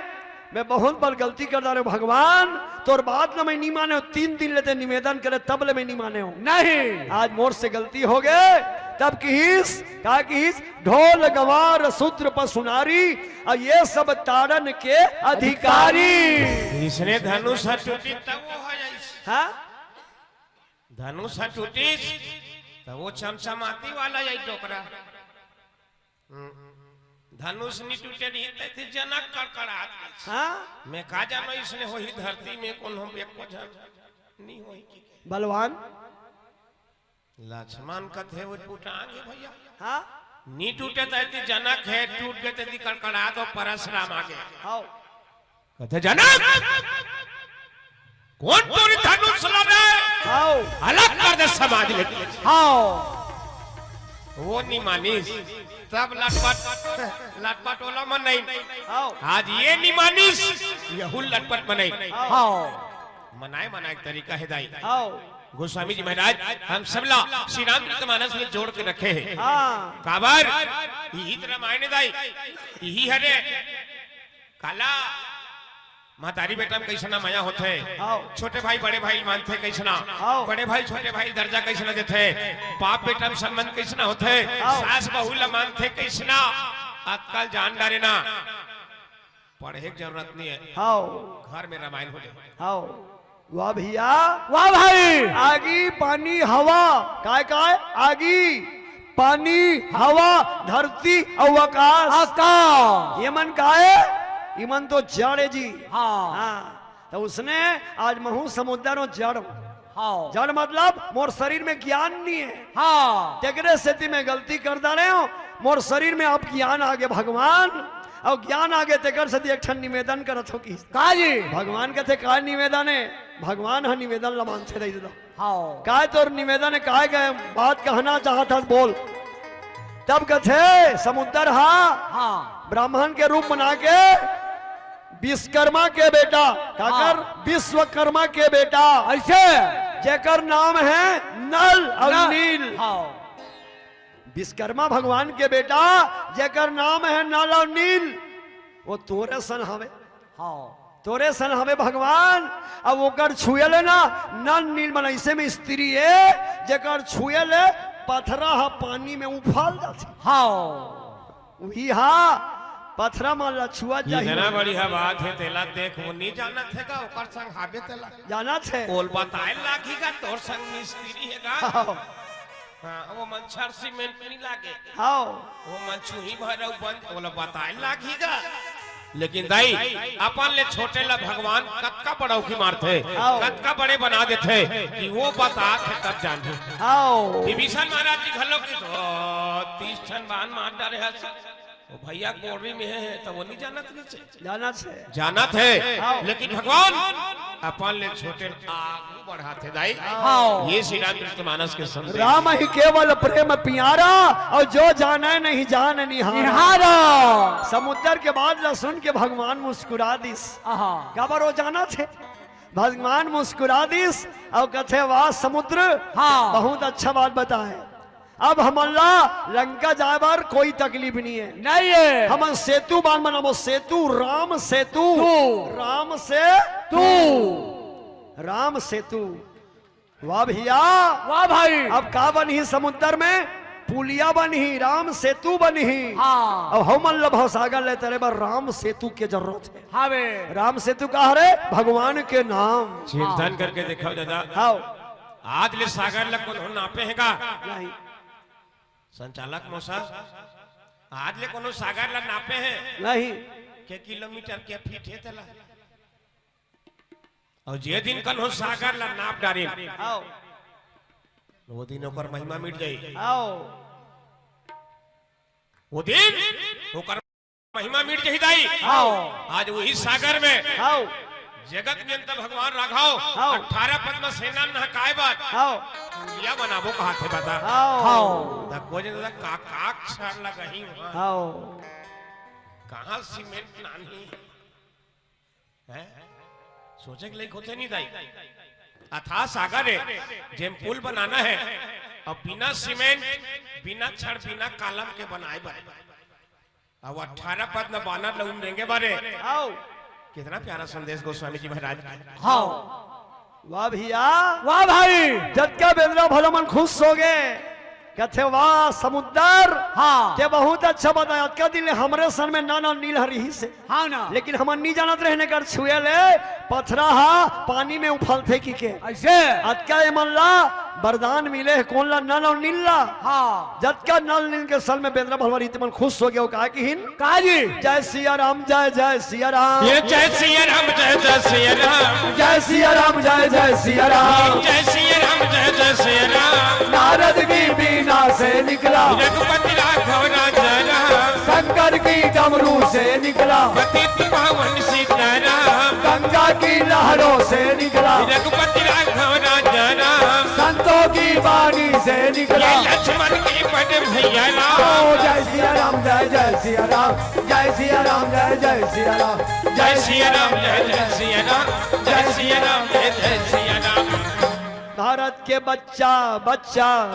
मैं बहुत बार गलती कर डारे भगवान, तोर बात ना मैं नहीं माने, तीन दिन ले ते निवेदन करे तब ले मैं नहीं माने हूँ। नहीं। आज मोर से गलती हो गए, तब किहिस, का किहिस, ढोल गवार सूत्र पर सुनारी, और ये सब ताड़न के अधिकारी। इसने धनुष ह टूटी तब वो हो जाइस। हाँ? धनुष ह टूटिस, त वो चमचमाती वाला यही डोकरा। हम्म। धनुष नी टूटे रही, त थे जनक कड़कड़ात रहिस। हाँ? मैं का जानो, इसने होही धरती में कौन हम एको झन नी होही की। बलवान? लक्ष्मण कथे वो टूटांगे भैया। हाँ? नी टूटे त थे जनक है, टूट गए त दी कड़कड़ात हो परशुराम आगे। हाँ। कथे, "जनक, कौन तोरी धनुष लड़े? हाव। अलग कर दे समाज ले।" हाव। वो नहीं मानिस। तब लटपट, लटपट वाला मन नहीं। हाव। आज ये नहीं मानिस, यहू लटपट मन नहीं। हाव। मनाए, मनाए एक तरीका है दाई। हाव। गोस्वामी जी महाराज, हम सबला श्री रामचरित मानस में जोड़ के रखे हैं। हाँ। काबर? यही तो रामायण दाई, यही हरे। काला महतारी बेटा में कैसना मया होथे, हाव। छोटे भाई बड़े भाई मानथे कैसना, हाव। बड़े भाई छोटे भाई दर्जा कैसना देथे, बाप बेटा में संबंध कैसना होथे, हाव। सास बहू ला मानथे कैसना, आजकल जान डारे ना, पढ़े के जरूरत नहीं है। हाव। घर में रामायण हो जाए। हाव। वाह भैया। वाह भाई। आगी, पानी, हवा। काय, काय? आगी, पानी, हवा, धरती अउ आकाश। आकाश। ये मन काय? ये मन तो जड़ है जी। हाँ। हाँ। तो उसने आज महू समुद्र में जड़ हूँ। हाँ। जड़ मतलब मोर शरीर में ज्ञान नहीं है। हाँ। तेकरे सेती मैं गलती कर डारे हूँ। मोर शरीर में अब ज्ञान आगे भगवान, अउ ज्ञान आगे तेकर सेती एक ठन निवेदन करत हो कि का जी? भगवान कथे, "का निवेदन है?" भगवान ह निवेदन ल मानथे, दे दो। हाँ। "काय तोर निवेदन है? काय, काय बात कहना चाहत हस, बोल।" तब कथे समुद्र हा, हाँ। ब्राह्मण के रूप बना के विश्वकर्मा के बेटा, काकर? हाँ। विश्वकर्मा के बेटा। ऐसे? जेकर नाम है नल अउ नल। नील। हाँ। विश्वकर्मा भगवान के बेटा, जेकर नाम है नल अउ नील, वो तोरे सन हवे। हाँ। तोरे सन हवे भगवान। अब ओकर छुए ले ना, नल नील मन ऐसे में स्त्री है, जेकर छुए ले पथरा ह पानी में उफल जाथे। हाँ। उही हा पथरा मन ला छुआ जाही। इतना बढ़िया बात है, तेला देख, वो नहीं जानत है का, ओकर संग हाबे तेला। जानत है। ओल बताए लागी का, तोर संग मिस्त्री है का? हाँ। हाँ, वो मन छड़ सीमेंट नहीं लागे। हाँ। वो मन छुही भरऊ बन, ओला बताए लागी का। लेकिन दाई, अपन ले छोटे ला भगवान कतका बड़ऊ की मारथे, हाँ। कतका बड़े बना देथे कि वो बता के तब जानू। हाँ। विभीषण महाराज जी घलो की तो तीस ठन बाण मार डारे हस। वो भैया कोड़री में है, तो वो नहीं जानत नहीं से। जानत है। जानत है, हाँ। लेकिन भगवान अपन ले छोटे आगू बढ़ाथे दाई। हाँ। ये श्री रामचरित मानस के संदेश। राम ही केवल प्रेम प्यारा, और जो जाने नहीं जान निहारा। निहारा। समुद्र के बात ला सुन के भगवान मुस्कुरा दिस। आहा। काबर वो जानत है? भगवान मुस्कुरा दिस और कथे, "वाह समुद्र, हाँ। बहुत अच्छा बात बताए।" अब हमन ला लंका जाए बर कोई तकलीफ नहीं है। नहीं है। हमन सेतु बांध बनाबो, सेतु, राम सेतु। तू। राम से तू। राम सेतु। वाह भैया। वाह भाई। अब का बनही समुद्र में? पुलिया बनही, राम सेतु बनही। हाँ। अब हमन ला भवसागर ले तरे बर राम सेतु के जरूरत है। हावे। राम सेतु का हरे? भगवान के नाम। चिंतन करके देखो दादा। हाँ। आज ले सागर ला कोनो नापे हे का? नहीं। संचालक मौसा, आज ले कोनो सागर ला नापे हे? नहीं। के किलोमीटर के फीट हे तेला? और जे दिन कन हो सागर ला नाप डारे, आओ। वो दिन ओकर महिमा मिट जाई। आओ। वो दिन ओकर महिमा मिट जाही दाई। हाँ। आज वही सागर में हाँ। जगत नियंता भगवान राघव हाँ। अठारह पद्म सेना नहकाए बर हाँ। पुलिया बनाबो कहाथे बता। हाँ। हाँ। त को जन का, का अक्षर लगही वहाँ। हाँ। कहाँ सीमेंट लानही? हैं? सोचे के लायक होथे नहीं दाई। अथाह सागर है, जेम पुल बनाना है, और बिना सीमेंट, बिना छड़, बिना कालम के बनाए बर। अब अठारह पद न बानर लउन रेंगे बारे। आओ। कितना प्यारा संदेश गोस्वामी जी महाराज। हाँ। वाह भैया। वाह भाई। जतका बेंदरा भलो मन खुश होगे। कथे, "वाह समुद्दर, हाँ। ते बहुत अच्छा बताया। अतका दिन ले हमरे सन में ना ना नील हरी ही से।" हाँ ना। लेकिन हमन नी जानत रहेन एकर छुए ले पथरा हा पानी में उफलथे किके। अइसे? अतका एमन ला वरदान मिले हे, कोन ला? नल अउ नील ला। हाँ। जतका नल नील के सन में बेंदरा भलवा रहिस, तेमन खुश होगे, अउ का किहिन? का जी? जय सिया राम, जय जय सिया राम। ये जय सिया राम, जय जय सिया राम। जय सिया राम, जय जय सिया राम। जय सिया राम, जय जय सिया राम। नारद की बीना से निकला। रघुपति राघव राजा राम। शंकर की डमरू से निकला। पतित पावन सीताराम। गंगा की लहरों से निकला। रघुपति राघव राजा राम। संतों की बाणी से निकला। ये लक्ष्मण के बड़ भैया राम। ओ जय सिया राम, जय जय सिया राम। जय सिया राम, जय जय सिया राम। जय सिया राम, जय जय सिया राम। जय सिया राम, जय जय सिया राम। भारत के बच्चा, बच्चा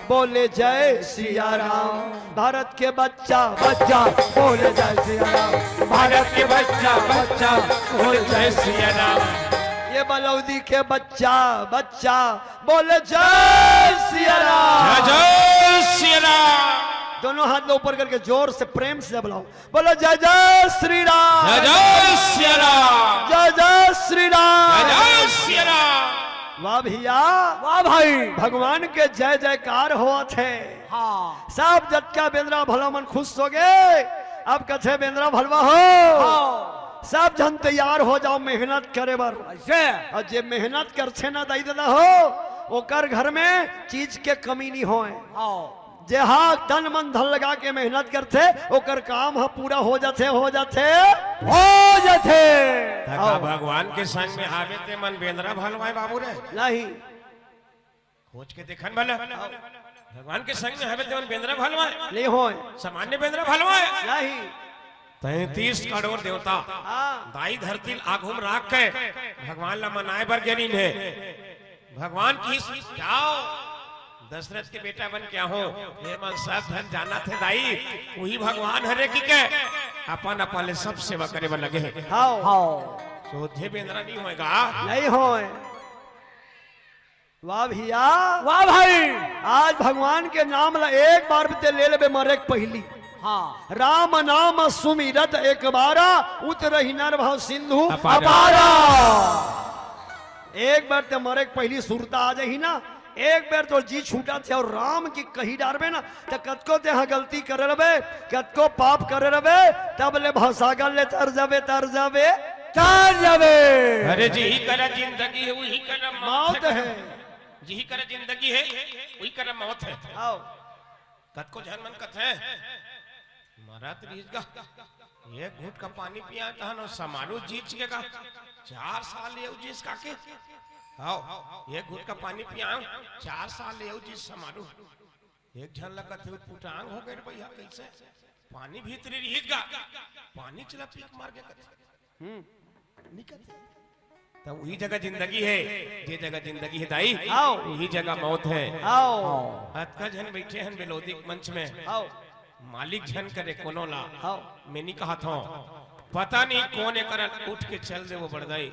बोले जय सिया राम। भारत के बच्चा, बच्चा बोले जय सिया राम। भारत के बच्चा, बच्चा बोले जय सिया राम। ये बलौदी के बच्चा, बच्चा बोले जय सिया राम। जय जय सिया राम। दोनों हाथ ला ऊपर करके जोर से, प्रेम से बोलाओ। बोलो जय जय श्री राम। जय जय सिया राम। जय जय श्री राम। जय जय सिया राम। वाह भैया। वाह भाई। भगवान के जय जयकार होवत हे। हाँ। सब जतका बेंदरा भलवा मन खुश होगे। अब कथे, "बेंदरा भलवा हो, हाँ। सब झन तैयार हो जाओ मेहनत करे बर।" अइसे? अउ जे मेहनत करथे ना दाई ददा हो, ओकर घर में चीज के कमी नी होय। हाँ। जेहा तन मन धन लगा के मेहनत करथे, ओकर काम ह पूरा हो जाथे, हो जाथे, हो जाथे। त का आओ। भगवान के संग में हावे ते मन बेंदरा भलवाए बाबू रे? नहीं। खोज के देखन भला। भगवान के संग में हावे ते मन बेंदरा भलवाए? नहीं होय। सामान्य बेंदरा भलवाए? नहीं। तैंतीस करोड़ देवता हाँ। दाई धरती ल आघू म राख के भगवान ला मनाए बर गे रिहिन हे। भगवान किहिस, "जाओ, दशरथ के बेटा बन के आहो।" ये मन सब झन जानत हे दाई, उही भगवान हरे किके अपन अपन ले सब सेवा करे बर लगे हे। हाव। हाव। सोझे बेंदरा नहीं होएगा। नहीं होय। वाह भैया। वाह भाई। आज भगवान के नाम ला एक बार भी ते ले लेबे मरे के पहिली। हाँ। राम नाम सुमिरत एक बारा, उतरहि नर भव सिंधु अपारा। अपारा। एक बार ते मरे के पहिली सुरता आ जाही ना, एक बार तोर जी छूटत हे अउ राम के कहि डारबे ना, त कतको ते हा गलती करे रबे, कतको पाप करे रबे, तब ले भवसागर ले तर जाबे, तर जाबे, तर जाबे। अरे जिही करा जिंदगी हे, उही करा मौत मौत हे। हे। जिही करा जिंदगी हे, उही करा मौत हे। आओ। कतको झन मन कथे, "मरत रहिस गा, एक घूंट का पानी पिया तहन समारू जीच के गा, चार साल ले जीस काके।" आओ, एक घूंट का पानी पिया, चार साल ले जीस समारू। एक झन ला कथे, "पुटांग हो गए रे भैया, कैसे? पानी भीतरी रहिस गा, पानी चला पी के मर गे," कथे। हम्म। निकल। त उही जगह जिंदगी हे, जे जगह जिंदगी हे दाई, आओ। उही जगह मौत हे। आओ। अतका झन बइठे हन बेलौदी के मंच में। आओ। मालिक झन करे कोनो ला। आओ। मैं नी कहत हंव। पता नहीं कोन एकर उठ के चल दे वो बड़दाई।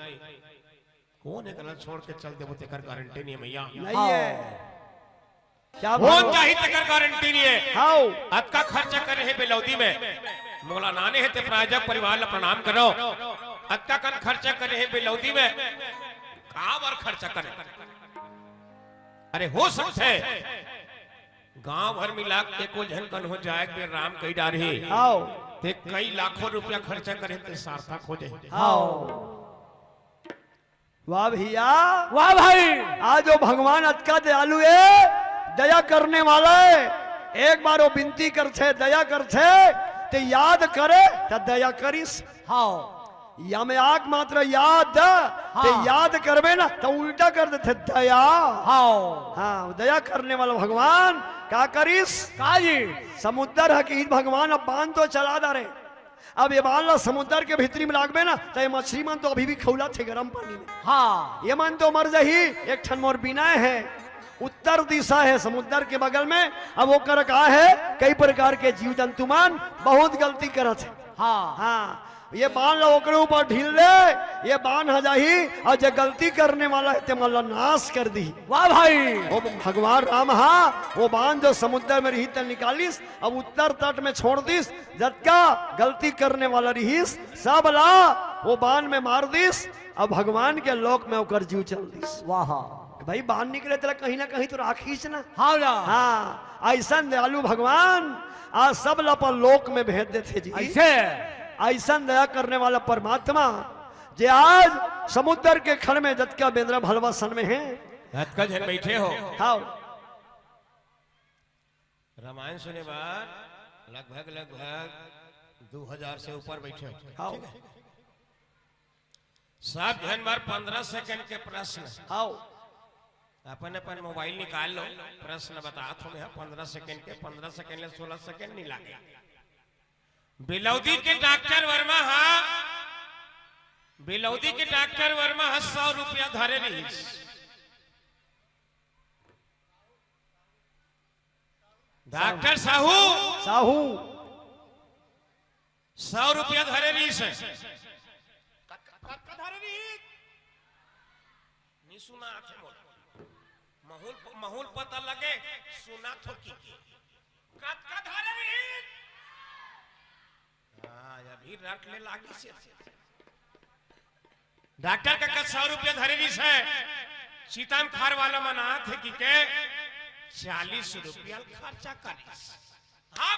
कोन एकर छोड़ के चल दे वो, तेकर गारंटी नहीं हे भैया। नहीं हे। क्या कोन बात? जाही तेकर गारंटी नहीं हे। हाव। अतका खर्चा करे हे बेलौदी में। मोला नाने हे ते प्रायोजक परिवार ला प्रणाम करो। अतका कन खर्चा करे हे बेलौदी में। का बर खर्चा करे? अरे हो सकथे गांव भर मिला के एको झन कन हो जाए के राम कहि डारही। हाव। ते कई लाखों रुपया खर्चा करे ते सार्थक हो जाही। हाव। वाह भैया। वाह भाई। आज वो भगवान अतका दयालु हे, दया करने वाला हे। एक बार वो बिनती करथे, दया करथे, ते याद करे, त दया करिस। हाव। यमयाग मात्र याद, ते हाँ। याद करबे ना, त उल्टा कर देथे दया। हाव। हाँ, दया करने वाला भगवान का करिस? का जी? समुद्र ह कि भगवान अब बांध तो चला डारे। अब ये बांध ला समुद्र के भीतरी में लागबे ना, त ये मछली मन तो अभी भी खौलत हे गरम पानी में। हाँ। ये मन तो मर जाही, एक ठन मोर बिनय हे। उत्तर दिशा हे समुद्र के बगल में। अब ओकर का हे, कई प्रकार के जीव जंतु मन बहुत गलती करत हे। हाँ। हाँ, ये बान ला ओकरे ऊपर ढील दे, ये बान ह जाही, अउ जे गलती करने वाला हे, ते मन ला नाश कर दी। वाह भाई। वो भगवान राम हा, वो बान जो समुद्र में रही, ते निकालिस, अब उत्तर तट में छोड़ दिस, जतका गलती करने वाला रहिस, सब ला वो बान में मार दिस, अब भगवान के लोक में ओकर जीव चल दिस। वाह। भाई, बान निकले तेला कहीं ना कहीं तो राखिस ना। हाँ ना। हाँ, अइसन दयालु भगवान आज सब ला अपन लोक में भेज देथे जी। अइसे? अइसन दया करने वाला परमात्मा जे आज समुद्र के खन में जतका बेंदरा भलवा सन में हे। जतका झन बैठे हो। हाँ। रामायण सुने बर लगभग, लगभग दू हजार से ऊपर बैठे हो। हाँ। ठीक है? सब झन बर पंद्रह सेकंड के प्रश्न। हाँ। अपन अपन मोबाइल निकाल लो, प्रश्न बतात हों मैं, पंद्रह सेकंड के, पंद्रह सेकंड ले सोलह सेकंड नहीं लागे। बिलौदी के डॉक्टर वर्मा हा, बिलौदी के डॉक्टर वर्मा हा सौ रुपया धरे रहिस। डॉक्टर साहू। साहू। सौ रुपया धरे रहिस हे। कतका, कतका धरे रहिस? नहीं सुनात हे मोला। महूल, महूल पता लगे, सुनात हो कि। कतका धरे रहिस? हाँ, अभी रट ले लागिस हे। डॉक्टर कका सौ रुपया धरे रहिस हे, चितन खार वाला मन आत हे कि के चालीस रुपया खर्चा करिस। हाँ,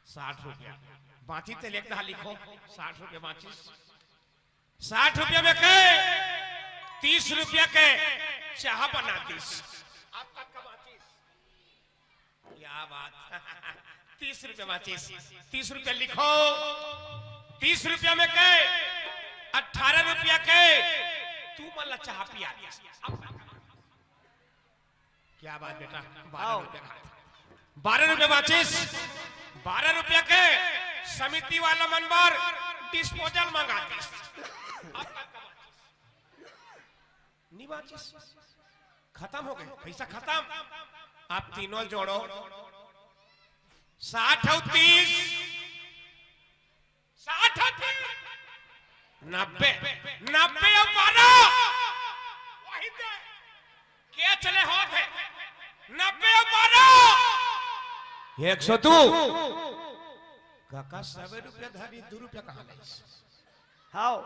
साठ रुपया बाँचिस, ते लेख दहा लिखो, साठ रुपया बाँचिस। साठ रुपया में के तीस रुपया के चाह बना दिस। क्या बात। तीस रुपया बाँचिस, तीस रुपया लिखो। तीस रुपया में के अठारह रुपया के तू मन ला चाह पिया दिस। अब क्या बात बेटा, बारह रुपया बाँचिस। बारह रुपया बाँचिस, बारह रुपया के समिति वाला मन बर डिस्पोजल मंगा दिस। अब नहीं बाँचिस, खतम हो गे, पैसा खतम। आप तीनों जोड़ो, साठ अउ तीस, साठ अउ तीस, नब्बे, नब्बे अउ बारह, वही दे। के चले होत हे, नब्बे अउ बारह, एक सौ दू। कका सवे रुपया धरी, दू रुपया कहाँ लाइस? हाँ।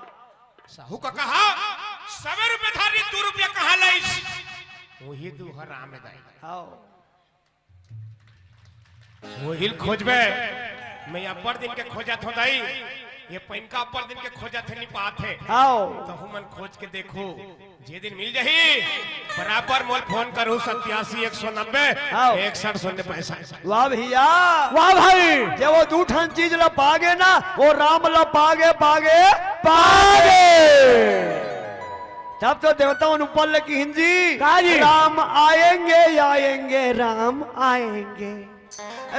साहू कका हा, सवे रुपया धरी, दू रुपया कहाँ लाइस? वही दू हराम दाई। हाँ। वही खोजबे, मैं अब्बड़ दिन के खोजत हों दाई, ये पैन का अब्बड़ दिन के खोजत हे, नहीं पात हे। हाँ। तो हमन खोज के देखो, जे दिन मिल जाही, बराबर मोला फोन करहू, सत्यासी एक सौ नब्बे, हाँ। इकसठ शून्य पैंसठ। वाह भैया। वाह भाई। जब वो दू ठन चीज ला पागे ना, वो राम ला पागे, पागे, पागे। तब तो देवता मन ऊपर ले किहिन जी, का जी? राम आएंगे, आएंगे, राम आएंगे।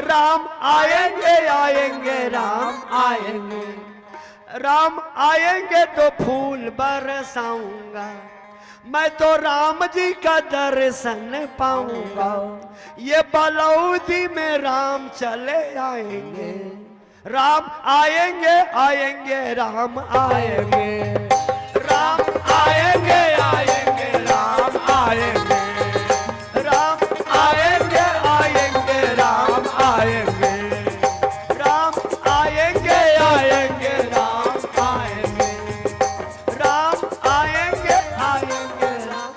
राम आएंगे, आएंगे, राम आएंगे। राम आएंगे तो फूल बरसाऊंगा, मैं तो राम जी का दर्शन पाऊंगा। ये बलौदी में राम चले आएंगे। राम आएंगे, आएंगे, राम आएंगे। राम आएंगे, आएंगे, राम आएंगे। राम आएंगे, आएंगे, राम आएंगे। राम आएंगे, आएंगे, राम आएंगे। राम आएंगे, आएंगे, राम।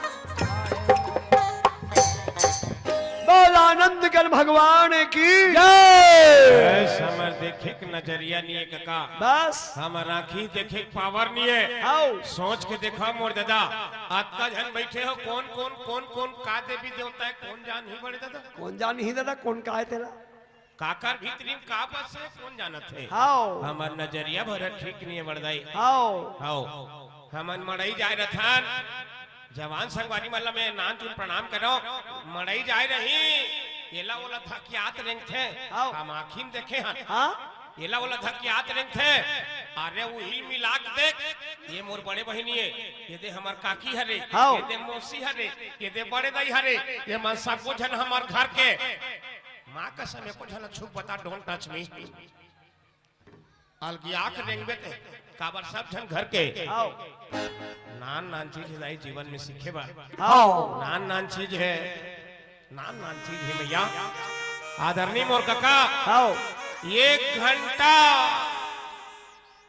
बोल आनंद कर भगवान की जय। ए, हमर देखे के नजरिया नहीं हे कका। बस। हमर आँखी देखे के पावर नहीं हे। आओ। सोच के देखा मोर दादा, अतका झन बैठे हो, कौन, कौन, कौन, कौन का देवी देवता हे, कौन जानही बड़े दादा? कौन जानही दादा, कौन का हे तेला? काकर भीतरी में का बसे हे, कौन जानत हे? हाओ। हमर नजरिया भर ठीक नहीं हे बड़दाई। हाओ। हाओ। हमन मड़ई जाए रथन, जवान संगवारी मन ला मैं नान चुन प्रणाम करो। मड़ई जाए रही, एला ओला धकियात रेंगथे। हाओ। हम आँखी में देखे हन। हाँ? एला ओला धकियात रेंगथे। अरे, उहिल मिला के देख, ये मोर बड़े बहिनी हे, ये दे हमर काकी हरे, हाँ। ये दे मौसी हरे, ये दे बड़े दाई हरे, ये मन सबो झन हमर घर के। माँ कसम, एको झन छुप बता, don't touch me। अलगिया के रेंगबे ते, काबर सब झन घर के। हाँ। नान नान चीज हे दाई जीवन में सीखे बर। हाँ। नान नान चीज हे, नान नान चीज हे मैया। आदरणीय मोर कका, हाँ। एक घंटा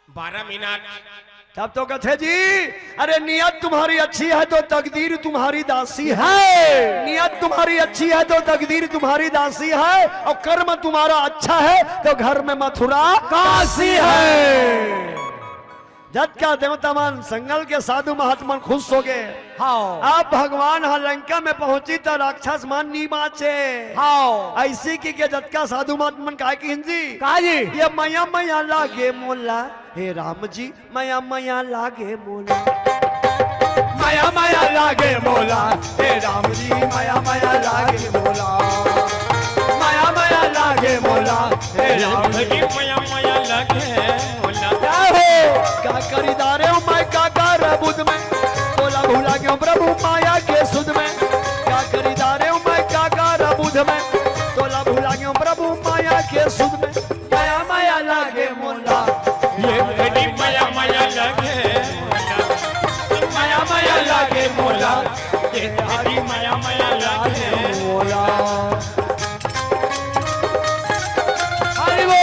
बारह मिनट। तब तो कथे जी, अरे नियत तुम्हारी अच्छी है तो तकदीर तुम्हारी दासी है। है। नियत तुम्हारी अच्छी है तो तकदीर तुम्हारी दासी है, और कर्म तुम्हारा अच्छा है तो घर में मथुरा काशी है। जतका देवता मन, संगल के साधु महात्मा मन खुश हो गए। हाँ। अब भगवान ह लंका में पहुंची त राक्षस मन नी बाँचे। हाँ। ऐसी कहिके जतका साधु महात्मा मन काय किहिन जी? का जी? ये मया मया लागे मोला, हे राम जी, मया मया लागे मोला। मया मया लागे मोला, हे राम जी, मया मया लागे मोला। मया मया लागे मोला, हे राम जी, मया मया लागे मोला। का हो? का करी दारे मैं का कर बुध में, तोला भुला गयो प्रभु माया के सुध में। का करी दारे मैं का कर बुध में, तोला भुला गयो प्रभु माया के सुध में। मया मया लागे मोला, ये घड़ी मया मया लागे मोला। मया मया लागे मोला, ये घड़ी मया मया लागे मोला। हरि बोल।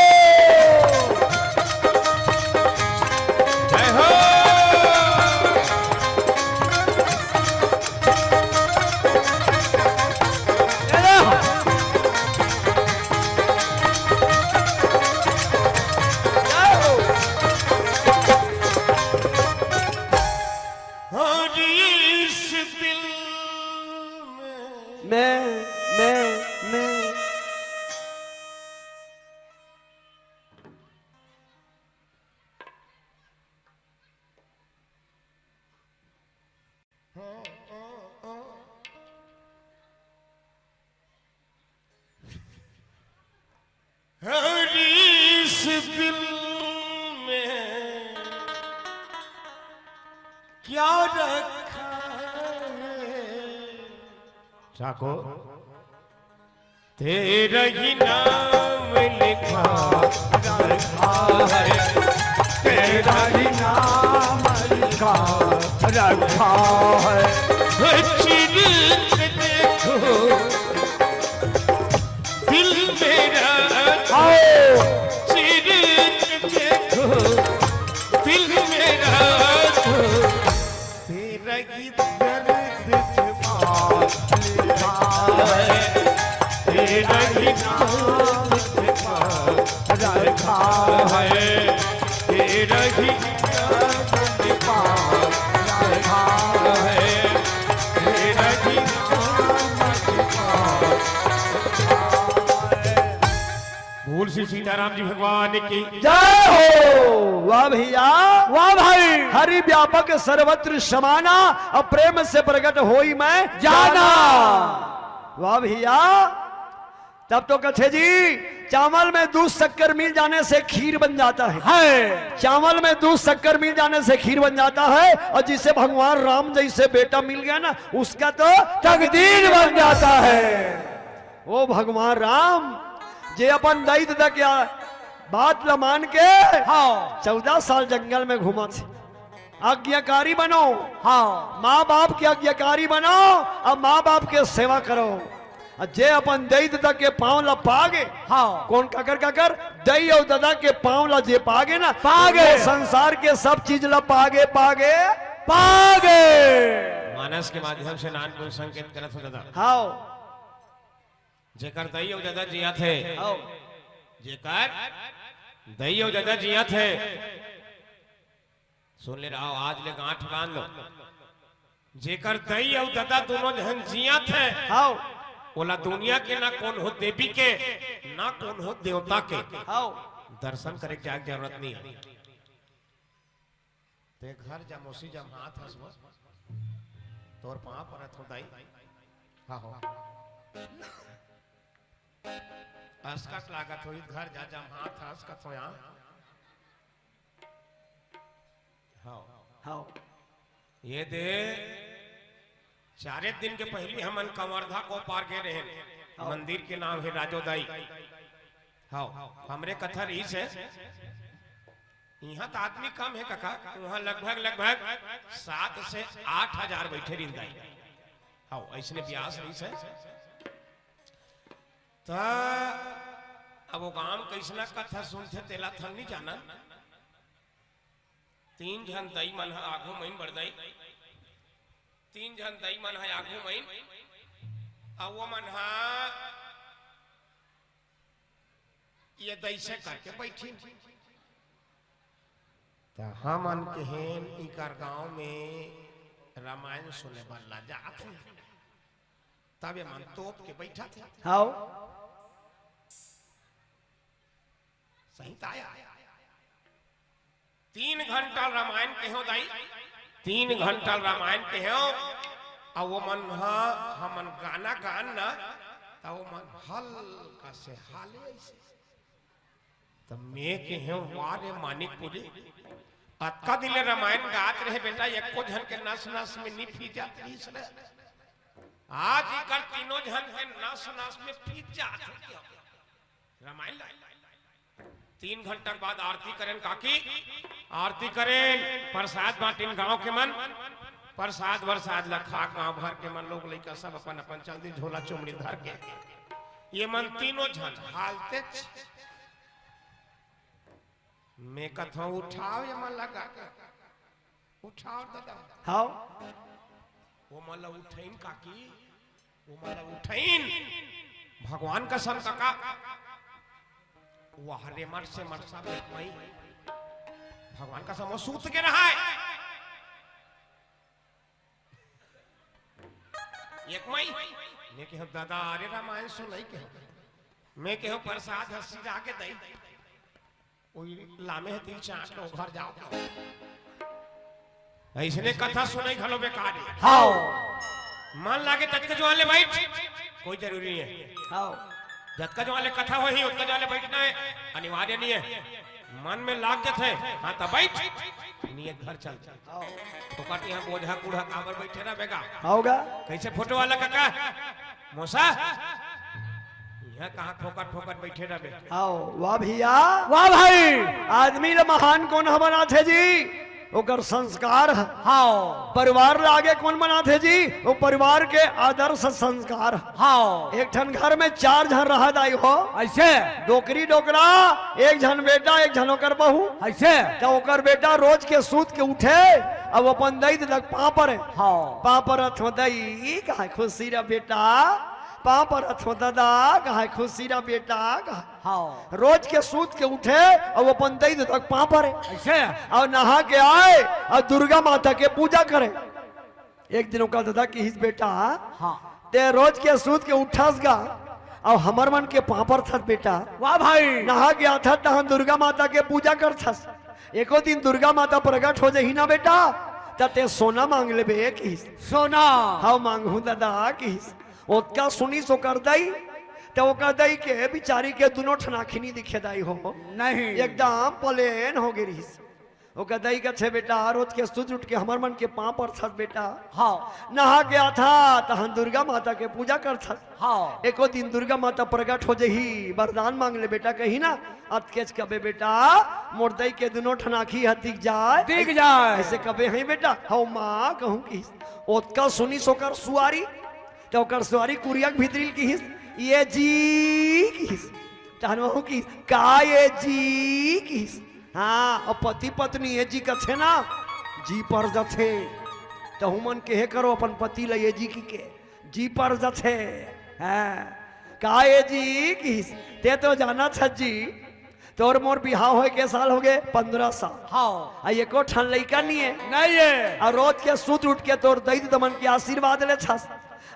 जय हो। और इस दिल में मैं, मैं, मैं। और इस दिल में क्या रखा है? चाको। तेरा ही नाम लिखा रखा है, तेरा ही नाम लिखा रखा है। चिर के देखो दिल मेरा, आओ। चिर के देखो दिल मेरा, तेरा ही दर्द छिपा लिखा है, तेरा ही नाम छिपा रखा है, तेरा ही नाम छिपा रखा है, तेरा ही नाम छिपा रखा है। बोल श्री सीताराम जी भगवान की। जय हो। वाह भैया। वाह भाई। हरि व्यापक सर्वत्र समाना, अब प्रेम से प्रकट होई मैं जाना। जाना। वाह भैया। तब तो कथे जी, चावल में दूध शक्कर मिल जाने से खीर बन जाता है। है। चावल में दूध शक्कर मिल जाने से खीर बन जाता है, और जिसे भगवान राम जैसे बेटा मिल गया ना, उसका तो तकदीर बन जाता है। ओ भगवान राम, जे अपन दई ददा के बात ल मान के हाँ। चौदह साल जंगल में घूमत हे। आज्ञाकारी बनो। हाँ। माँ बाप के आज्ञाकारी बनो, अब माँ बाप के सेवा करो। अउ जे अपन दई ददा के पाँव ल पागे, हाँ। कोन काकर काकर? दई अउ ददा के पाँव ल जे पागे ना, पागे। वो संसार के सब चीज ल पागे, पागे, पागे। मानस के माध्यम से नानकुन संकेत करत हो ददा। हाँ। जेकर दई अउ ददा जियत हे, हव। जेकर दई अउ ददा जियत हे, सुन ले रहा हो, आज ले गांठ बांध लो। जेकर दई अउ ददा दोनों झन जियत हे, हव। ओला दुनिया के ना कोनो देवी के, ना कोनो देवता के हव। दर्शन करे के जाए के जरूरत नहीं है। ते घर जा, मौसी जा, हाथ हंस वो। तोर पाँव परत हो दाई। हाँ हो। अस्कट लागत हो, घर जा, जा, हाथ हंस कथो यहाँ। हव। हव। ये दे, चारे दिन के पहिली हमन कवर्धा कोपार गे रहेन। हव। मंदिर के नाम हे राजोदाई। हव, हमरे कथा रहिस हे। इहाँ त आदमी कम हे कका, उहाँ लगभग, लगभग सात से आठ हजार बइठे रहिन दाई। हव, अइसने ब्यास रहिस हे। त अब वो गाँव कइसना कथा सुनथे, तेला त हम नइ जानन। तीन झन दाई मन ह आघू म आइन बड़ दाई, तीन झन दाई मन ह आघू म आइन, अउ वो मन ह ये दइसे करके बइठिन। त हमन कहेन इकर गाँव में रामायण सुने बर ला जात हे, तब ये मन तोप के बइठत हे। हव। सही त आय। तीन घंटा रामायण कहेंव दाई, तीन घंटा रामायण कहेंव, अउ वो मन ह, हमन गाना गान ना, त वो मन हल्का से हाले अइसे। त मैं कहेंव, "वाह रे मानिकपुरी, अतका दिन ले रामायण गात रहे बेटा, एको झन के नस नस में नइ फींजत रहिस रे। आज इकर तीनों झन के नस नस में फींज जात हे।" रामायण ला। तीन घंटा के बाद आरती करेन काकी, आरती करेन, प्रसाद बांटिन गांव के मन, प्रसाद वरसाद ला खा गांव भर के मन लोग लइका सब अपन अपन चल दिन झोला चुमड़ी धर के। ये मन तीनों झन हालतेच। मैं कथंव उठाव ये मन ला काकी। उठाव दादा। हव। वो मन ला उठइन काकी, वो मन ला उठइन। भगवान कसम कका, वो हरे मट से मट सब एक मई। भगवान कसम वो सूत के रहय। एक मई। मैं कहेंव दादा, अरे रामायण सुनई के। मैं कहेंव प्रसाद हंसी जाके दई। ओई लामे हे तिल चाट लो, घर जाव। अइसने कथा सुनई घलो बेकार हे। हव। मन लागे ततका जुवार ले बइठ, कोई जरूरी नइ हे। हव। जतका जुवार ले कथा होही, ओतका जुवार ले बइठना हे, अनिवार्य नइ हे। मन में लाग जाथे, हाँ, त बइठ, नइ हे घर चल। हव। फोकट इहाँ बोझा कूड़ा काबर बइठे रहिबे गा? हव गा। कइसे फोटो वाला कका? मोसा? इहाँ कहाँ फोकट फोकट बइठे रहिबे? हव, वाह भइया। वाह भाई। आदमी ला महान कोन ह बनाथे जी? ओकर संस्कार ह। हव। परिवार ला आगे कोन बनाथे जी? वो परिवार के आदर्श संस्कार ह। हव। एक ठन घर में चार झन रहय दाई हो। अइसे? डोकरी डोकरा, एक झन बेटा, एक झन ओकर बहू। अइसे? त ओकर बेटा रोज के सूत के उठे, अउ अपन दई ददा के पाँव परे। हव। पाँव परत हंव दई, कहय खुशी रह बेटा, पाँव परत हंव ददा, कहय खुशी रह बेटा, कहय। हव। रोज के सूत के उठे, अउ अपन दई ददा के पाँव परे। अइसे? अउ नहा के आय, अउ दुर्गा माता के पूजा करे। एक दिन ओकर ददा किहिस बेटा, हाँ। तें रोज के सूत के उठथस गा, अउ हमर मन के पाँव परथस बेटा। वाह भाई। नहा के आथस तहन दुर्गा माता के पूजा करथस। एको दिन दुर्गा माता प्रगट हो जही ना बेटा, त तें सोना मांग लेबे किहिस। सोना। हव मांगहूं ददा किहिस। ओतका सुनिस ओकर दई, त ओकर दई के बिचारी के दुनों ठन आँखी नइ दिखे दाई हो। नहीं। एकदम plain हो गे रिहिस। ओकर दई कथे, "बेटा, रोज के सूत उठ के हमर मन के पाँव परथस बेटा।" हव। नहा के आथस, तहन दुर्गा माता के पूजा करथस। हव। एको दिन दुर्गा माता प्रगट हो जही, वरदान मांग ले बेटा, कही ना, अतकेच कबे बेटा, मोर दई के दुनों ठन आँखी ह दिख जाय। दिख जाय। अइसे कबे हई बेटा, हव माँ कहूं किहिस। ओतका सुनिस ओकर सुवारी, त ओकर सुवारी कुरिया के भीतरी ल किहिस, "ए जी" किहिस। तहन वहू किहिस, "का ए जी" किहिस। हाँ, अब पति पत्नी ए जी कथे ना, जी पर जथे। तहू मन केहे करो अपन पति ल ए जी किके, जी पर जथे। हाँ, "का ए जी" किहिस, "तें तो जानथस जी, तोर मोर बिहाव होय के साल हो गे पंद्रह साल। हव। आ एको ठन लइका नइ हे। नइ हे। अउ रोज के सूत उठ के तोर दई ददा मन के आशीर्वाद लेथस।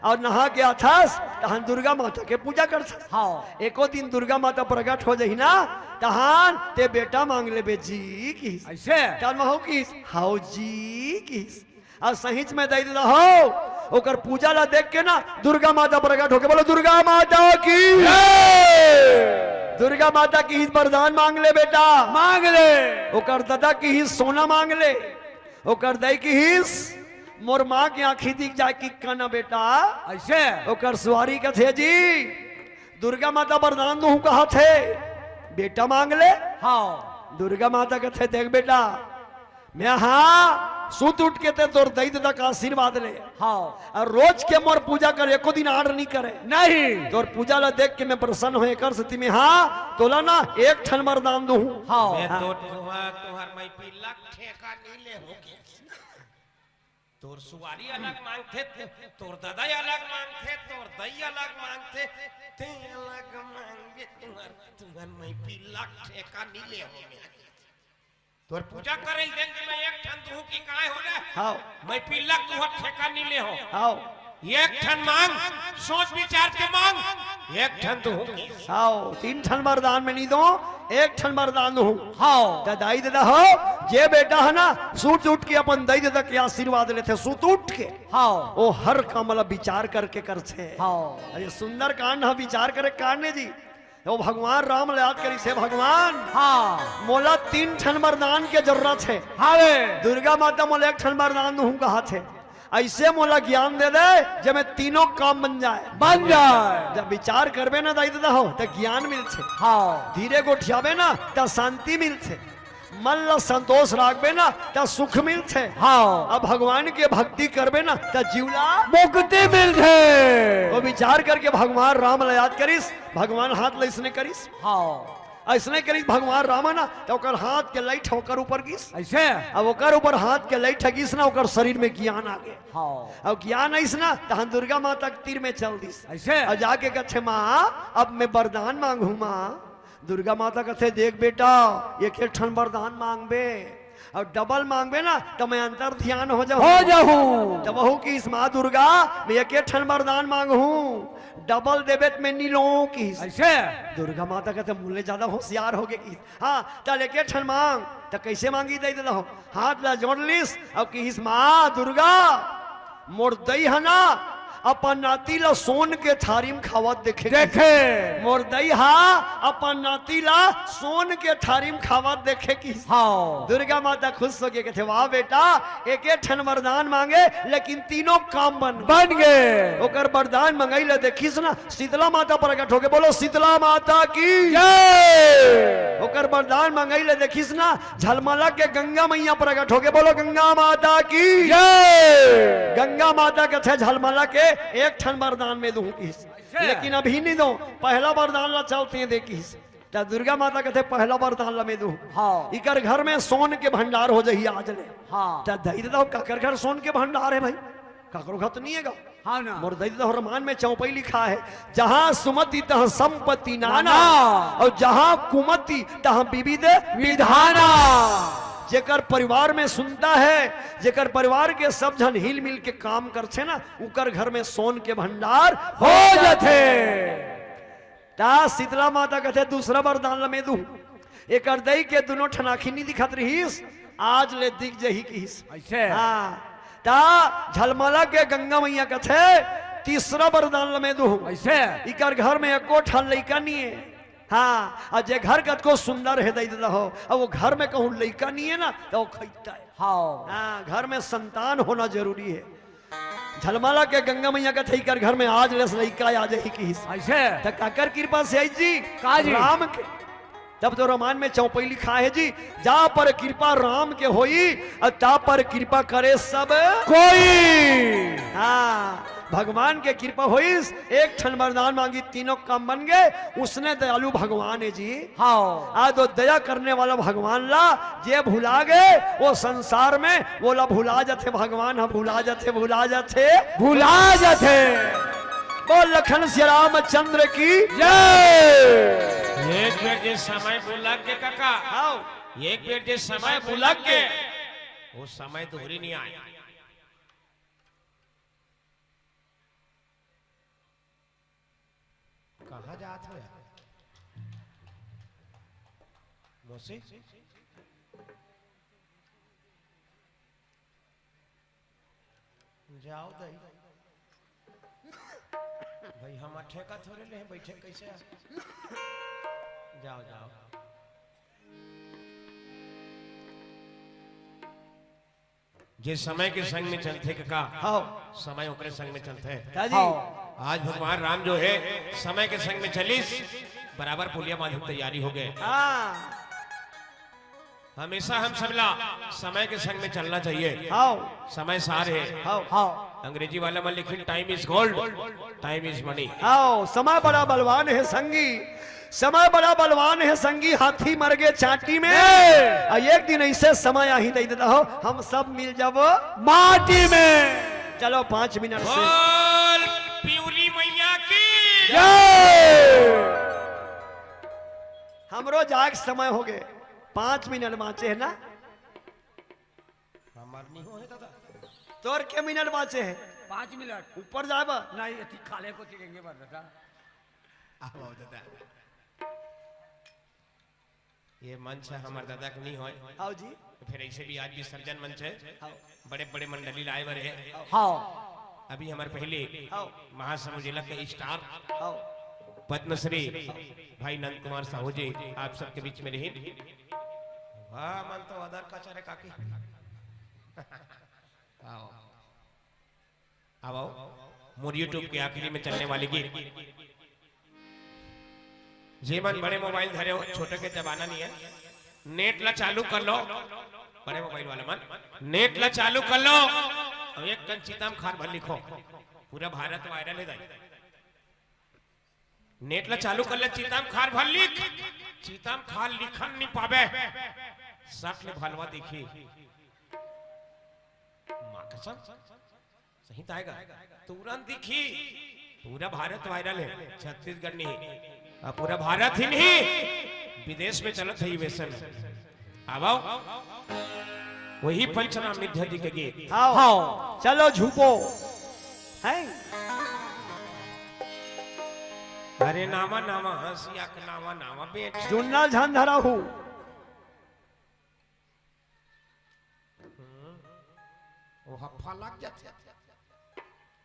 अउ नहा के आथस, तहन दुर्गा माता के पूजा करथस। हव। एको दिन दुर्गा माता प्रगट हो जही ना, तहन तें बेटा मांग लेबे जी" किहिस। अइसे? तहन महू किहिस, "हव जी" किहिस। अउ सहीच में दई ददा हो, ओकर पूजा ला देख के ना दुर्गा माता प्रगट होके, बोलो दुर्गा माता की। जय। दुर्गा माता किहिस वरदान मांग ले बेटा। मांग ले। ओकर ददा किहिस सोना मांग ले। ओकर दाई किहिस, "मोर माँ के आँखी दिख जाए कि कना बेटा।" अइसे? ओकर सुवारी कथे, "जी, दुर्गा माता बरदान दुहूँ कहत हे, बेटा मांग ले।" हाँ। दुर्गा माता कथे, "देख बेटा, मैं हाँ, सुत उठ के ते तोर दाई ददा का आशीर्वाद ले। हाँ। अउ रोज के मोर पूजा कर, एको दिन आड़ नइ करे। नहीं। तोर पूजा ला देख के मैं प्रसन्न हों, एकर सेती मैं हाँ, तोला ना एक ठन बरदान दुहूँ।" हाँ। मैं तो तुहर, तुहर मैं पिल्ला ठेका नइ ले हों। तोर सुवारी अलग मांगथे, ते-, तोर ददा अलग मांगथे, तोर दाई अलग मांगथे, ते अलग मांगबे, तुहर, तुहर मैं पिल्ला ठेका नइ ले हों मैं। तोर पूजा करे देख के मैं एक ठन दुहूँ कि काय हो रे? हाँ। मैं पिल्ला तुहर ठेका नइ ले हों। हाँ। एक ठन मांग, सोच विचार के मांग, एक ठन दुहूँ कि। हाँ, तीन ठन बरदान मैं नइ दों, एक ठन बरदान दुहूँ। हाँ। त दाई ददा हो, जे बेटा हे ना, सुत उठ के अपन दाई ददा के आशीर्वाद लेथे, सुत उठ के। हाँ। ओ हर काम ला विचार करके करथे। हाँ। अरे सुंदर कांड हे, विचार करे कांड हे जी। ओ भगवान राम ला याद करिस, "हे भगवान, हाँ। मोला तीन ठन बरदान के जरूरत हे।" हावे। दुर्गा माता मोला एक ठन बरदान दुहूँ कहत हे। अइसे मोला ज्ञान दे दे, जे मैं तीनों काम बन जाए। बन जाए। जब विचार करबे ना दाई ददा हो, त ज्ञान मिलथे। हाँ। धीरे गोठियाबे ना, त शांति मिलथे। मन ला संतोष राखबे ना, त सुख मिलथे। हाँ। अब भगवान के भक्ति करबे ना, त जीव ला मुक्ति मिलथे। ओ विचार करके भगवान राम ला याद करिस, भगवान हाथ ला अइसने करिस। हाँ। अइसने करिस भगवान राम ना, त ओकर हाथ के लइठ ओकर ऊपर गिस। अइसे? अब ओकर ऊपर हाथ के लइठ गिस ना, ओकर शरीर में ज्ञान आगे। हाँ। अब ज्ञान आइस ना, तहन दुर्गा माता के तीर में चल दिस। अइसे? अब जाके कथे, "माँ, अब मैं बरदान मांगहूँ माँ।" दुर्गा माता कथे, "देख बेटा, एक एक ठन बरदान मांगबे, अउ डबल मांगबे ना, त मैं अंतर ध्यान हो जाहूँ।" हो जाहूँ। त वहू किहिस, "माँ दुर्गा, मैं एक एक ठन बरदान मांगहूँ, डबल देबे त मैं नइ लों" किहिस। अइसे? दुर्गा माता कथे, "मोले जादा होशियार होगे" किहिस। हाँ, त एक एक ठन मांग, त कइसे मांगी दाई ददा हो? हाथ ला जोड़ लिस, अउ किहिस, "माँ दुर्गा, मोर दाई हे ना, अपन नाती ला सोन के थारी में खावत देखे।" देखे। मोर दाई हा अपन नाती ला सोन के थारी में खावत देखे किहिस। हाँ। दुर्गा माता खुश होके कथे, "वाह बेटा, एक एक ठन वरदान मांगे, लेकिन तीनों काम बन गे।" बन गे। ओकर वरदान मंगई ला देखिस ना, शीतला माता प्रकट होगे। बोलो शीतला माता की जय। ओकर वरदान मंगई ला देखिस ना, झलमला के गंगा मैया प्रकट होगे। बोलो गंगा माता की जय। गंगा माता कथे झलमला के एक ठन वरदान मैं दूहूँ किहिस। अच्छा। लेकिन अभी नइ दों, पहला वरदान ला चलते दे किहिस। त दुर्गा माता कथे पहला वरदान ला मैं दूहूँ। हाँ। इकर घर में सोन के भंडार हो जाही आज ले। हाँ। त दाई ददा हो, काकर घर सोन के भंडार हे भाई? काकरो घर तो नइ हे गा। हाँ ना। मोर दाई ददा हो, रामायण में चौपाई लिखा हे, "जहाँ सुमति तहाँ संपत्ति नाना, नाना। अउ जहाँ कुमति तहाँ विविध विधाना।" जेकर परिवार में सुंदरता हे, जेकर परिवार के सब झन हिल मिल के काम करथे ना, उकर घर में सोन के भंडार हो जाथे। त शीतला माता कथे, "दूसरा वरदान ल मैं दूहूँ।" एकर दाई के दुनों ठन आँखी नइ दिखत रिहिस, आज ले दिख जही किहिस। अइसे? हाँ, त झलमला के गंगा मैया कथे, "तीसरा वरदान ल मैं दूहूँ।" अइसे? इकर घर में एको ठन लइका नइ हे। हाँ, अउ जे घर कतको सुंदर हे दाई ददा हो, अउ वो घर में कहूँ लइका नइ हे ना, त वो खइता हे। हाँ। हाँ, घर में संतान होना जरूरी हे। झलमला के गंगा मैया कथे, "इकर घर में आज ले लइका आ जाही" किहिस। अइसे? त काकर कृपा से आइस जी? का जी? राम के। तब तो रामायण में चौपाई लिखा हे जी, "जा पर कृपा राम के होई, अउ ता पर कृपा करे सब कोई।" हाँ, भगवान के कृपा होइस, एक ठन वरदान मांगी, तीनों काम बन गे। उसने दयालु भगवान हे जी। हाँ। आज वो दया करने वाला भगवान ला जे भुला गे, वो संसार में, वो ला भुला जाथे, भगवान ह भुला जाथे, भुला जाथे, भुला जाथे। बोल लखन सिया रामचंद्र की जय। एक बेर जे समय भुला गे काका, हाँ। एक बेर जे समय भुला गे, वो समय दोहरी नइ आय। कहाँ जात हो यार? मौसी? जाओ दाई। भाई, हम ठेका थोड़े ले हैं, बैठे कैसे आप? जाओ, जाओ। जे समय के संग में चलथे कका, हाँ। समय ओकरे संग में चलथे। का जी? हाँ। आज भगवान राम जो हे, समय के संग में चलिस, बराबर पुलिया बांधे के तैयारी हो गे। हाँ। हमेशा हम सबला समय के संग में चलना चाहिए। हाँ। समय सार हे। हाँ। हाँ। अंग्रेजी वाला मन लिखिन, "Time is gold, time is money।" हाँ, समय बड़ा बलवान हे संगी। समय बड़ा बलवान हे संगी, हाथी मर गे चांटी में। हे! अउ एक दिन अइसे समय आही दई ददा हो, हम सब मिल जाबो माटी में। चलो पाँच मिनट से। बोल प्यूरी मैया की। जय। हमरो जाए के समय हो गे, पाँच मिनट बाँचे हे ना। हमर नहीं हो हे दादा। तोर के मिनट बाँचे हे? पाँच मिनट। ऊपर जाबा? नहीं, एती खाले को चिकेंगे बर दादा। आओ दादा। ये मंच हे हमर दादा के नहीं होय। हाँ जी। तो फिर ऐसे भी आज विसर्जन मंच हे। हाँ। बड़े-बड़े मंडली लाए बर हे। हाँ। अभी हमर पहले हाँ। महासमुंद जिला के स्टार हाँ। पद्मश्री भाई नंद कुमार साहू जी आप सबके बीच में रहिन। वाह, मन तो अदर का चरे काकी। आओ। अब आओ, मोर YouTube के आखिरी में चलने वाली गीत। जे मन बड़े मोबाइल धरे हो, छोटे के जमाना नहीं हे। नेट ला चालू कर लो, बड़े मोबाइल वाला मन, नेट ला चालू कर लो। अब एक कन चिता म खार भर लिखो, पूरा भारत वायरल हे दाई। नेट ला चालू कर ले, चिता म खार भर लिख, चिता म खार लिखन नहीं पाबे, सट ले भलवा दिखी। माँ कसम। सही त आएगा। तुरंत दिखी, पूरा भारत वायरल हे, छत्तीसगढ़ नहीं, अब पूरा भारत ही नहीं, विदेश में चलत हे, यूएसए में। अब आओ, वही पंचनाम निध्या जी के गीत। आओ। हाँ। चलो झूपो। हैं? अरे नावा नावा हंसिया के नावा नावा बेट। जुन्ना झन धरा हूँ। हम्म, वो हफ्फा लग जाथे।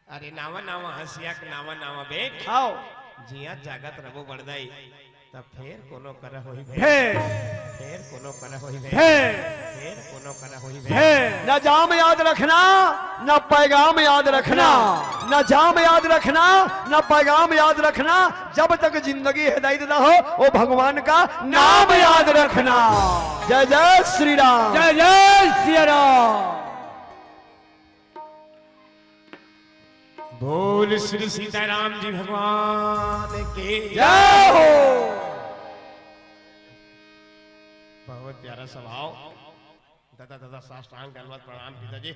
अरे नावा नावा हंसिया के नावा नावा बेट। आओ। जिया जागत रबो बड़दाई, तब फेर कोनो करा होही भेंट। भेंट। फेर कोनो करा होही भेंट। भेंट। फेर कोनो करा होही भेंट। भेंट। न जाम याद रखना, न पैगाम याद रखना। न जाम याद रखना, न पैगाम याद रखना। जब तक जिंदगी हे दाई ददा हो, वो भगवान का नाम याद रखना। जय जय श्री राम। जय जय सिया राम। बोल श्री सीताराम जी भगवान की जय हो। बहुत प्यारा स्वभाव। दादा, दादा, साष्टांग दंडवत प्रणाम पिताजी।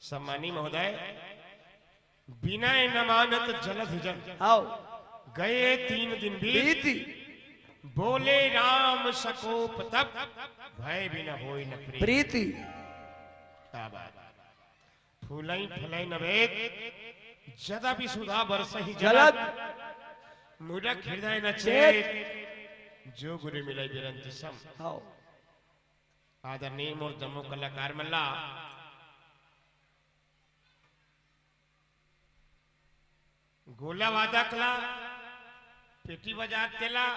सम्मानी महोदय, विनय न मानत जलधि जन। आओ। गए तीन दिन बीत, बीत। बोले राम सकोप तप, भय बिन होई न प्रीत। प्रीति। क्या बात। फूलई फलई न वेद, जदा विसुधा बरसहि जलत। जलत। मूरख हृदय न चेत, जो गुरु मिलै बिरंचि सम। आओ। आदरणीय मोर जम्मो कलाकार मन ला, गोला वादक ला, पेटी बजात तेला,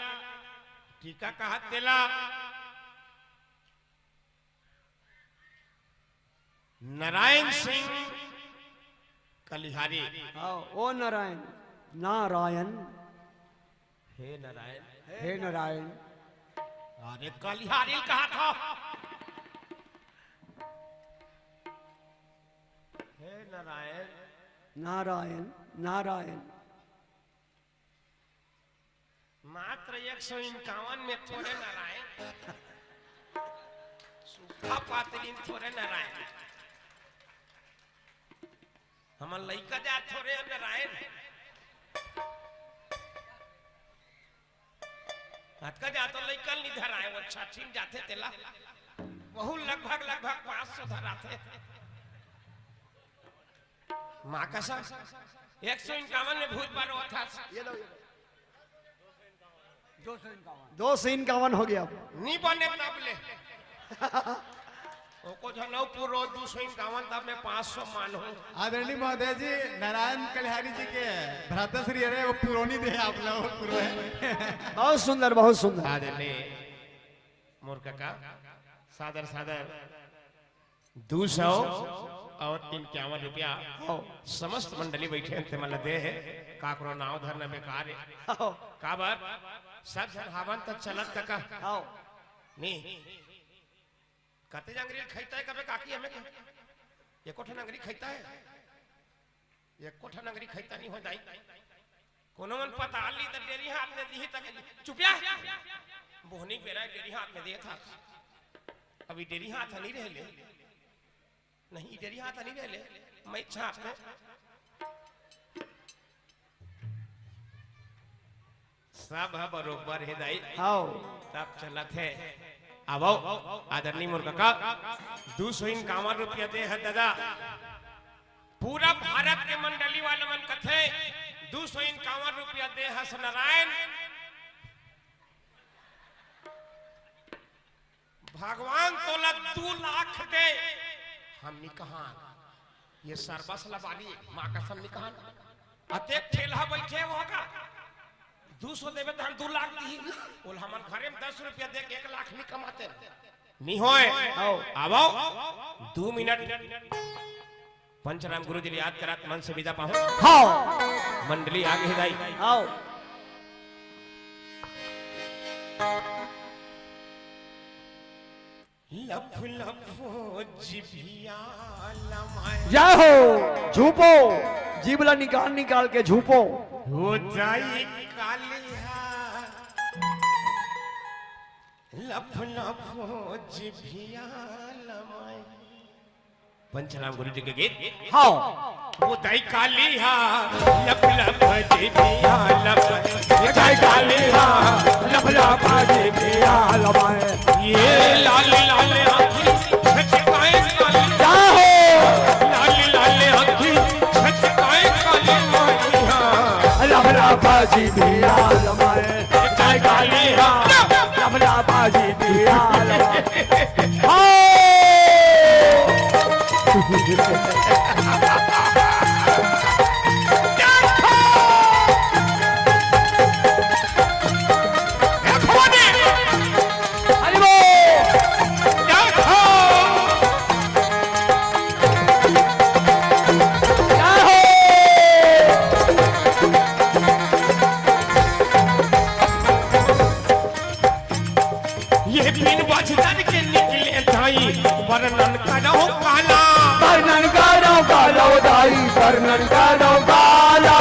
टीका कहत तेला, नारायण सिंह कलिहारी। हाँ, ओ नारायण, नारायण। हे नारायण। हे नारायण। अरे कलिहारी कहा था। हे नारायण। नारायण, नारायण। मात्र एक सौ इक्यावन में थोरे नारायण, सूखा पातरी में थोरे नारायण। हमर लइका जात थोरे नारायण। अतका जात लइका नहीं धराए, वो छठी में जाथे तेला। वहू लगभग, लगभग पाँच सौ धराथे। माँ कसम, एक सौ इक्यावन में भूत बार होता। ये लो, ये लो। दो सौ इक्यावन। दो सौ इक्यावन हो गया। नहीं बने तब ले। ओको झन अउ पूरो दो सौ इक्यावन, तब में पाँच सौ मानो। आदरणीय महोदय जी, नारायण कलिहारी जी के भ्राताश्री अरे वो पुरोनी दे आप लोग पूरो है। बहुत सुंदर, बहुत सुंदर। आदरणीय मोर कका, सादर सादर दू सौ अउ इक्यावन रुपया। हव। समस्त मंडली बइठे हन, ते मन ल दे हे, काकरो नाव धरना बेकार हे। हव। काबर? सब झन हावन त चलत कका। हव। नी। कते जंगरी खइता हे कबे काकी हमें के? एको ठन अंगरी खइता हे? एको ठन अंगरी खइता नी हो दाई। कोनो मन पताल ली त डेरी हाथ में दिही त चुपिया। बोहनी बेरा डेरी हाथ में देत हस। अभी डेरी हाथ नहीं रहे ले। नहीं, डेरी हाथ नहीं रहे ले। मैं इच्छा हाथ में। सब ह बरोबर हे दाई। हव। सब चलत हे। आवो, आदरणीय मोर कका, दू सौ इक्यावन रुपया दे हे दादा। पूरा भारत के मंडली वाले मन कथे, दू सौ इक्यावन रुपया दे हस नारायण। भगवान तोला दू लाख दे। हम नी कहन, ये सरबस ला बाली, माँ कसम नी कहन। अतेक ठेलहा बइठे हो का? दू सौ देबे त हम दू लाख दिही। बोल, हमन घरे में दस रुपया दे के एक लाख नी कमाते। नी होय। हव। आवो, दू मिनट। पंचराम गुरु जी ल याद करात मन से विदा पाहूं। हव। मंडली आगे हे दाई। हव। लफ लफ जिभिया लमाए। जय हो। झूपो, जीभ ला निकाल निकाल के झूपो। हो दाई कालिहा, लफ लफ जिभिया लमाए। पंचराम गुरु जी के गीत। हव। वो दाई कालिहा, लफ लफ जिभिया लमाए। दाई कालिहा, लफ लफ जिभिया लमाए। ये लाल लाल आँखी छचकाए काली। जय हो। लाल लाल आँखी छचकाए काली माइया। लफ लफ जिभिया लमाए। दाई कालिहा, लफ लफ जिभिया लमाए। हव। हरि बोल। जय हो। ये बिन बजदर के निकले दाई, वर्णन करहु काला। वर्णन करहु काला दाई, वर्णन करहु काला।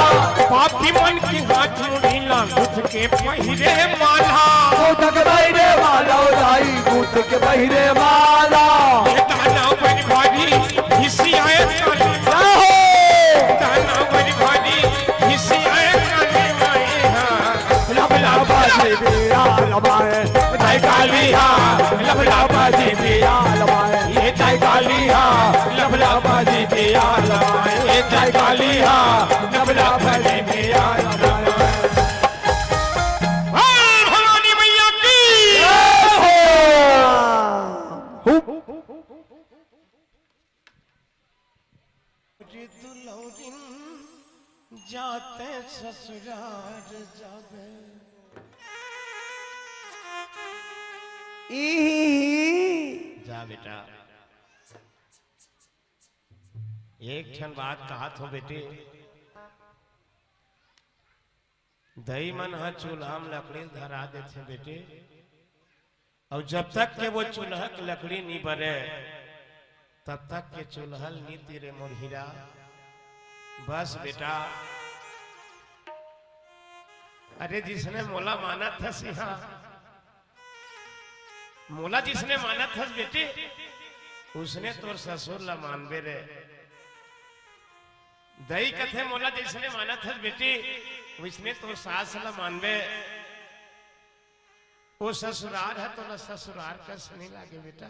पापी मन के हाथ मुड़ी ला, गुथ के पहिरे माला। गुथ के पहिरे माला दाई, गुथ के पहिरे माला। ये दाना बन भारी, हिसियाए काली। जय हो। दाना बन भारी, हिसियाए काली माइया। लफ लफ जिभिया लमाए, दाई कालिहा, लफ लफ जिभिया लमाए। ये दाई कालिहा, लफ लफ जिभिया लमाए। ये दाई कालिहा, लफ लफ जिभिया लमाए। बोल भवानी मैया की। जय हो। हुप। रे दुलौरिन जाते ससुरार जाबे। ई। जा बेटा, एक ठन बात कहत हों बेटी, दई मन ह चूल्हा म लकड़ी ल धरा देथे बेटी, अउ जब तक के वो चूल्हा के लकड़ी नी बरे, तब तक के चूल्हा ल नी तीरे मोर हीरा। बस बेटा, अरे जिसने मोला मानत हस इहाँ, मोला जिसने मानत हस बेटी, उसने तोर ससुर ला मानबे रे। दई कथे मोला जिसने मानत हस बेटी, वइसने तोर सास ला मानबे। ओ ससुरार ह तोला ससुरार कस नइ लागे बेटा।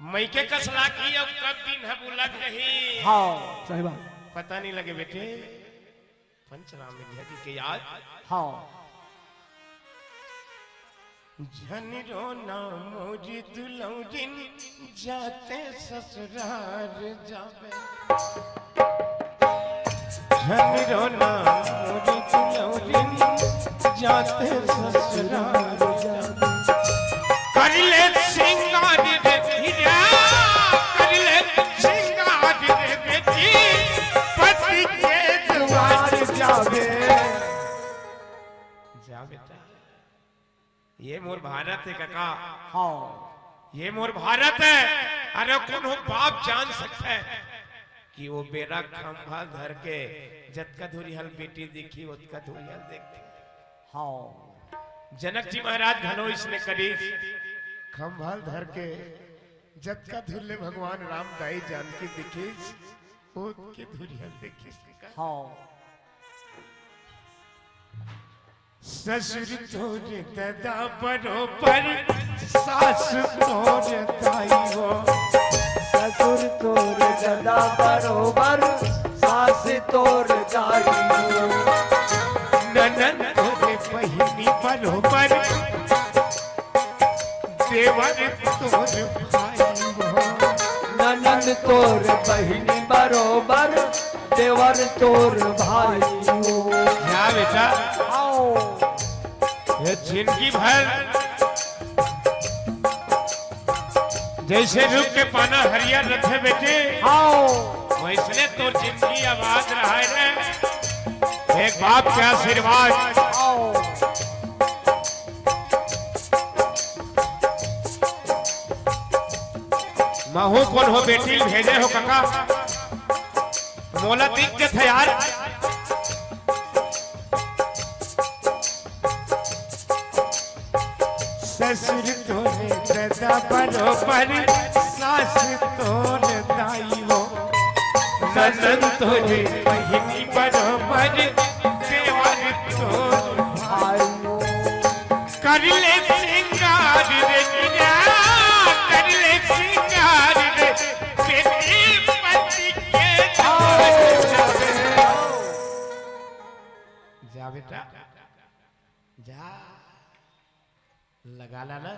मइके कस लागही अउ कब दिन ह बुलग जही। हाँ, सही बात। पता नइ लगे बेटे। पंचराम विद्या जी के याद। हाँ। झन रोना मोरी दुलौरिन जाते ससुरार जाबे। झन रोना मोरी दुलौरिन जाते ससुरार जाबे। क्या बेटा? ये मोर भारत हे कका। हाँ। ये मोर भारत हे। अरे कोनो बाप जान सकथे कि वो बेरा खंभा धर के जतका दूरिहा ल बेटी देखही, ओतका दूरिहा ल देखथे। हाँ। जनक जी महाराज घलो इसने करिस। खंभा ल धर के जतका दूर ले भगवान राम दाई जानकी देखिस, ओतके दूरिहा ल देखिस कका। हाँ। ससुर तोर ददा बरोबर, सास तोर दाई हो। ससुर तोर ददा बरोबर, सास तोर दाई हो। ननंद तोर बहिनी बरोबर, देवर तोर भाई हो। ननंद तोर बहिनी बरोबर, देवर तोर भाई हो। क्या बेटा? आओ। ये जिंदगी भर जैसे रूख के पाना हरियर रथे बेटे, आओ। वैसने तोर जिंदगी आबाद रहय रे। एक बाप के आशीर्वाद। आओ। महू कोनो बेटी ल भेजे हो कका, मोला दिख जथे यार। ससुर तोर ददा बरोबर, सास तोर दाई हो। ननंद तोर बहिनी बरोबर, देवर तोर भाई हो। कर ले सिंगार रे हीरा, कर ले सिंगार रे, बेटी पति के द्वार जावे। जा बेटा, जा, लगा ला ना।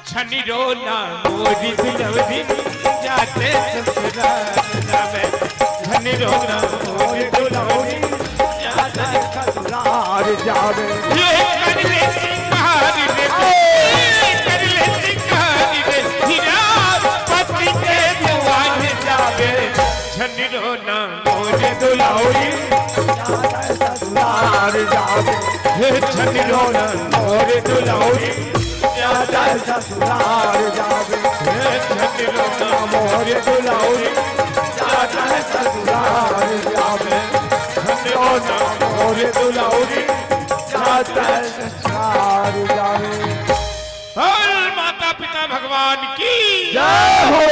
झनी रोना मोरी दुलौरी, जाथे ससुरार जावे। झनी रोना मोरी दुलौरी, जाथे ससुरार जावे। ये कर ले सिंगार रे, कर ले सिंगार रे, हीरा पति के द्वार जावे। झनी रोना मोरे दुलौरी, जाथे ससुरार जावे। हे झनी रोना मोरे दुलौरी, जाथे ससुरार जावे। हे झनी रोना मोरे दुलौरी, जाथे ससुरार जावे। झनी रोना मोरे दुलौरी, जाथे ससुरार जावे। बोल माता पिता भगवान की जय हो।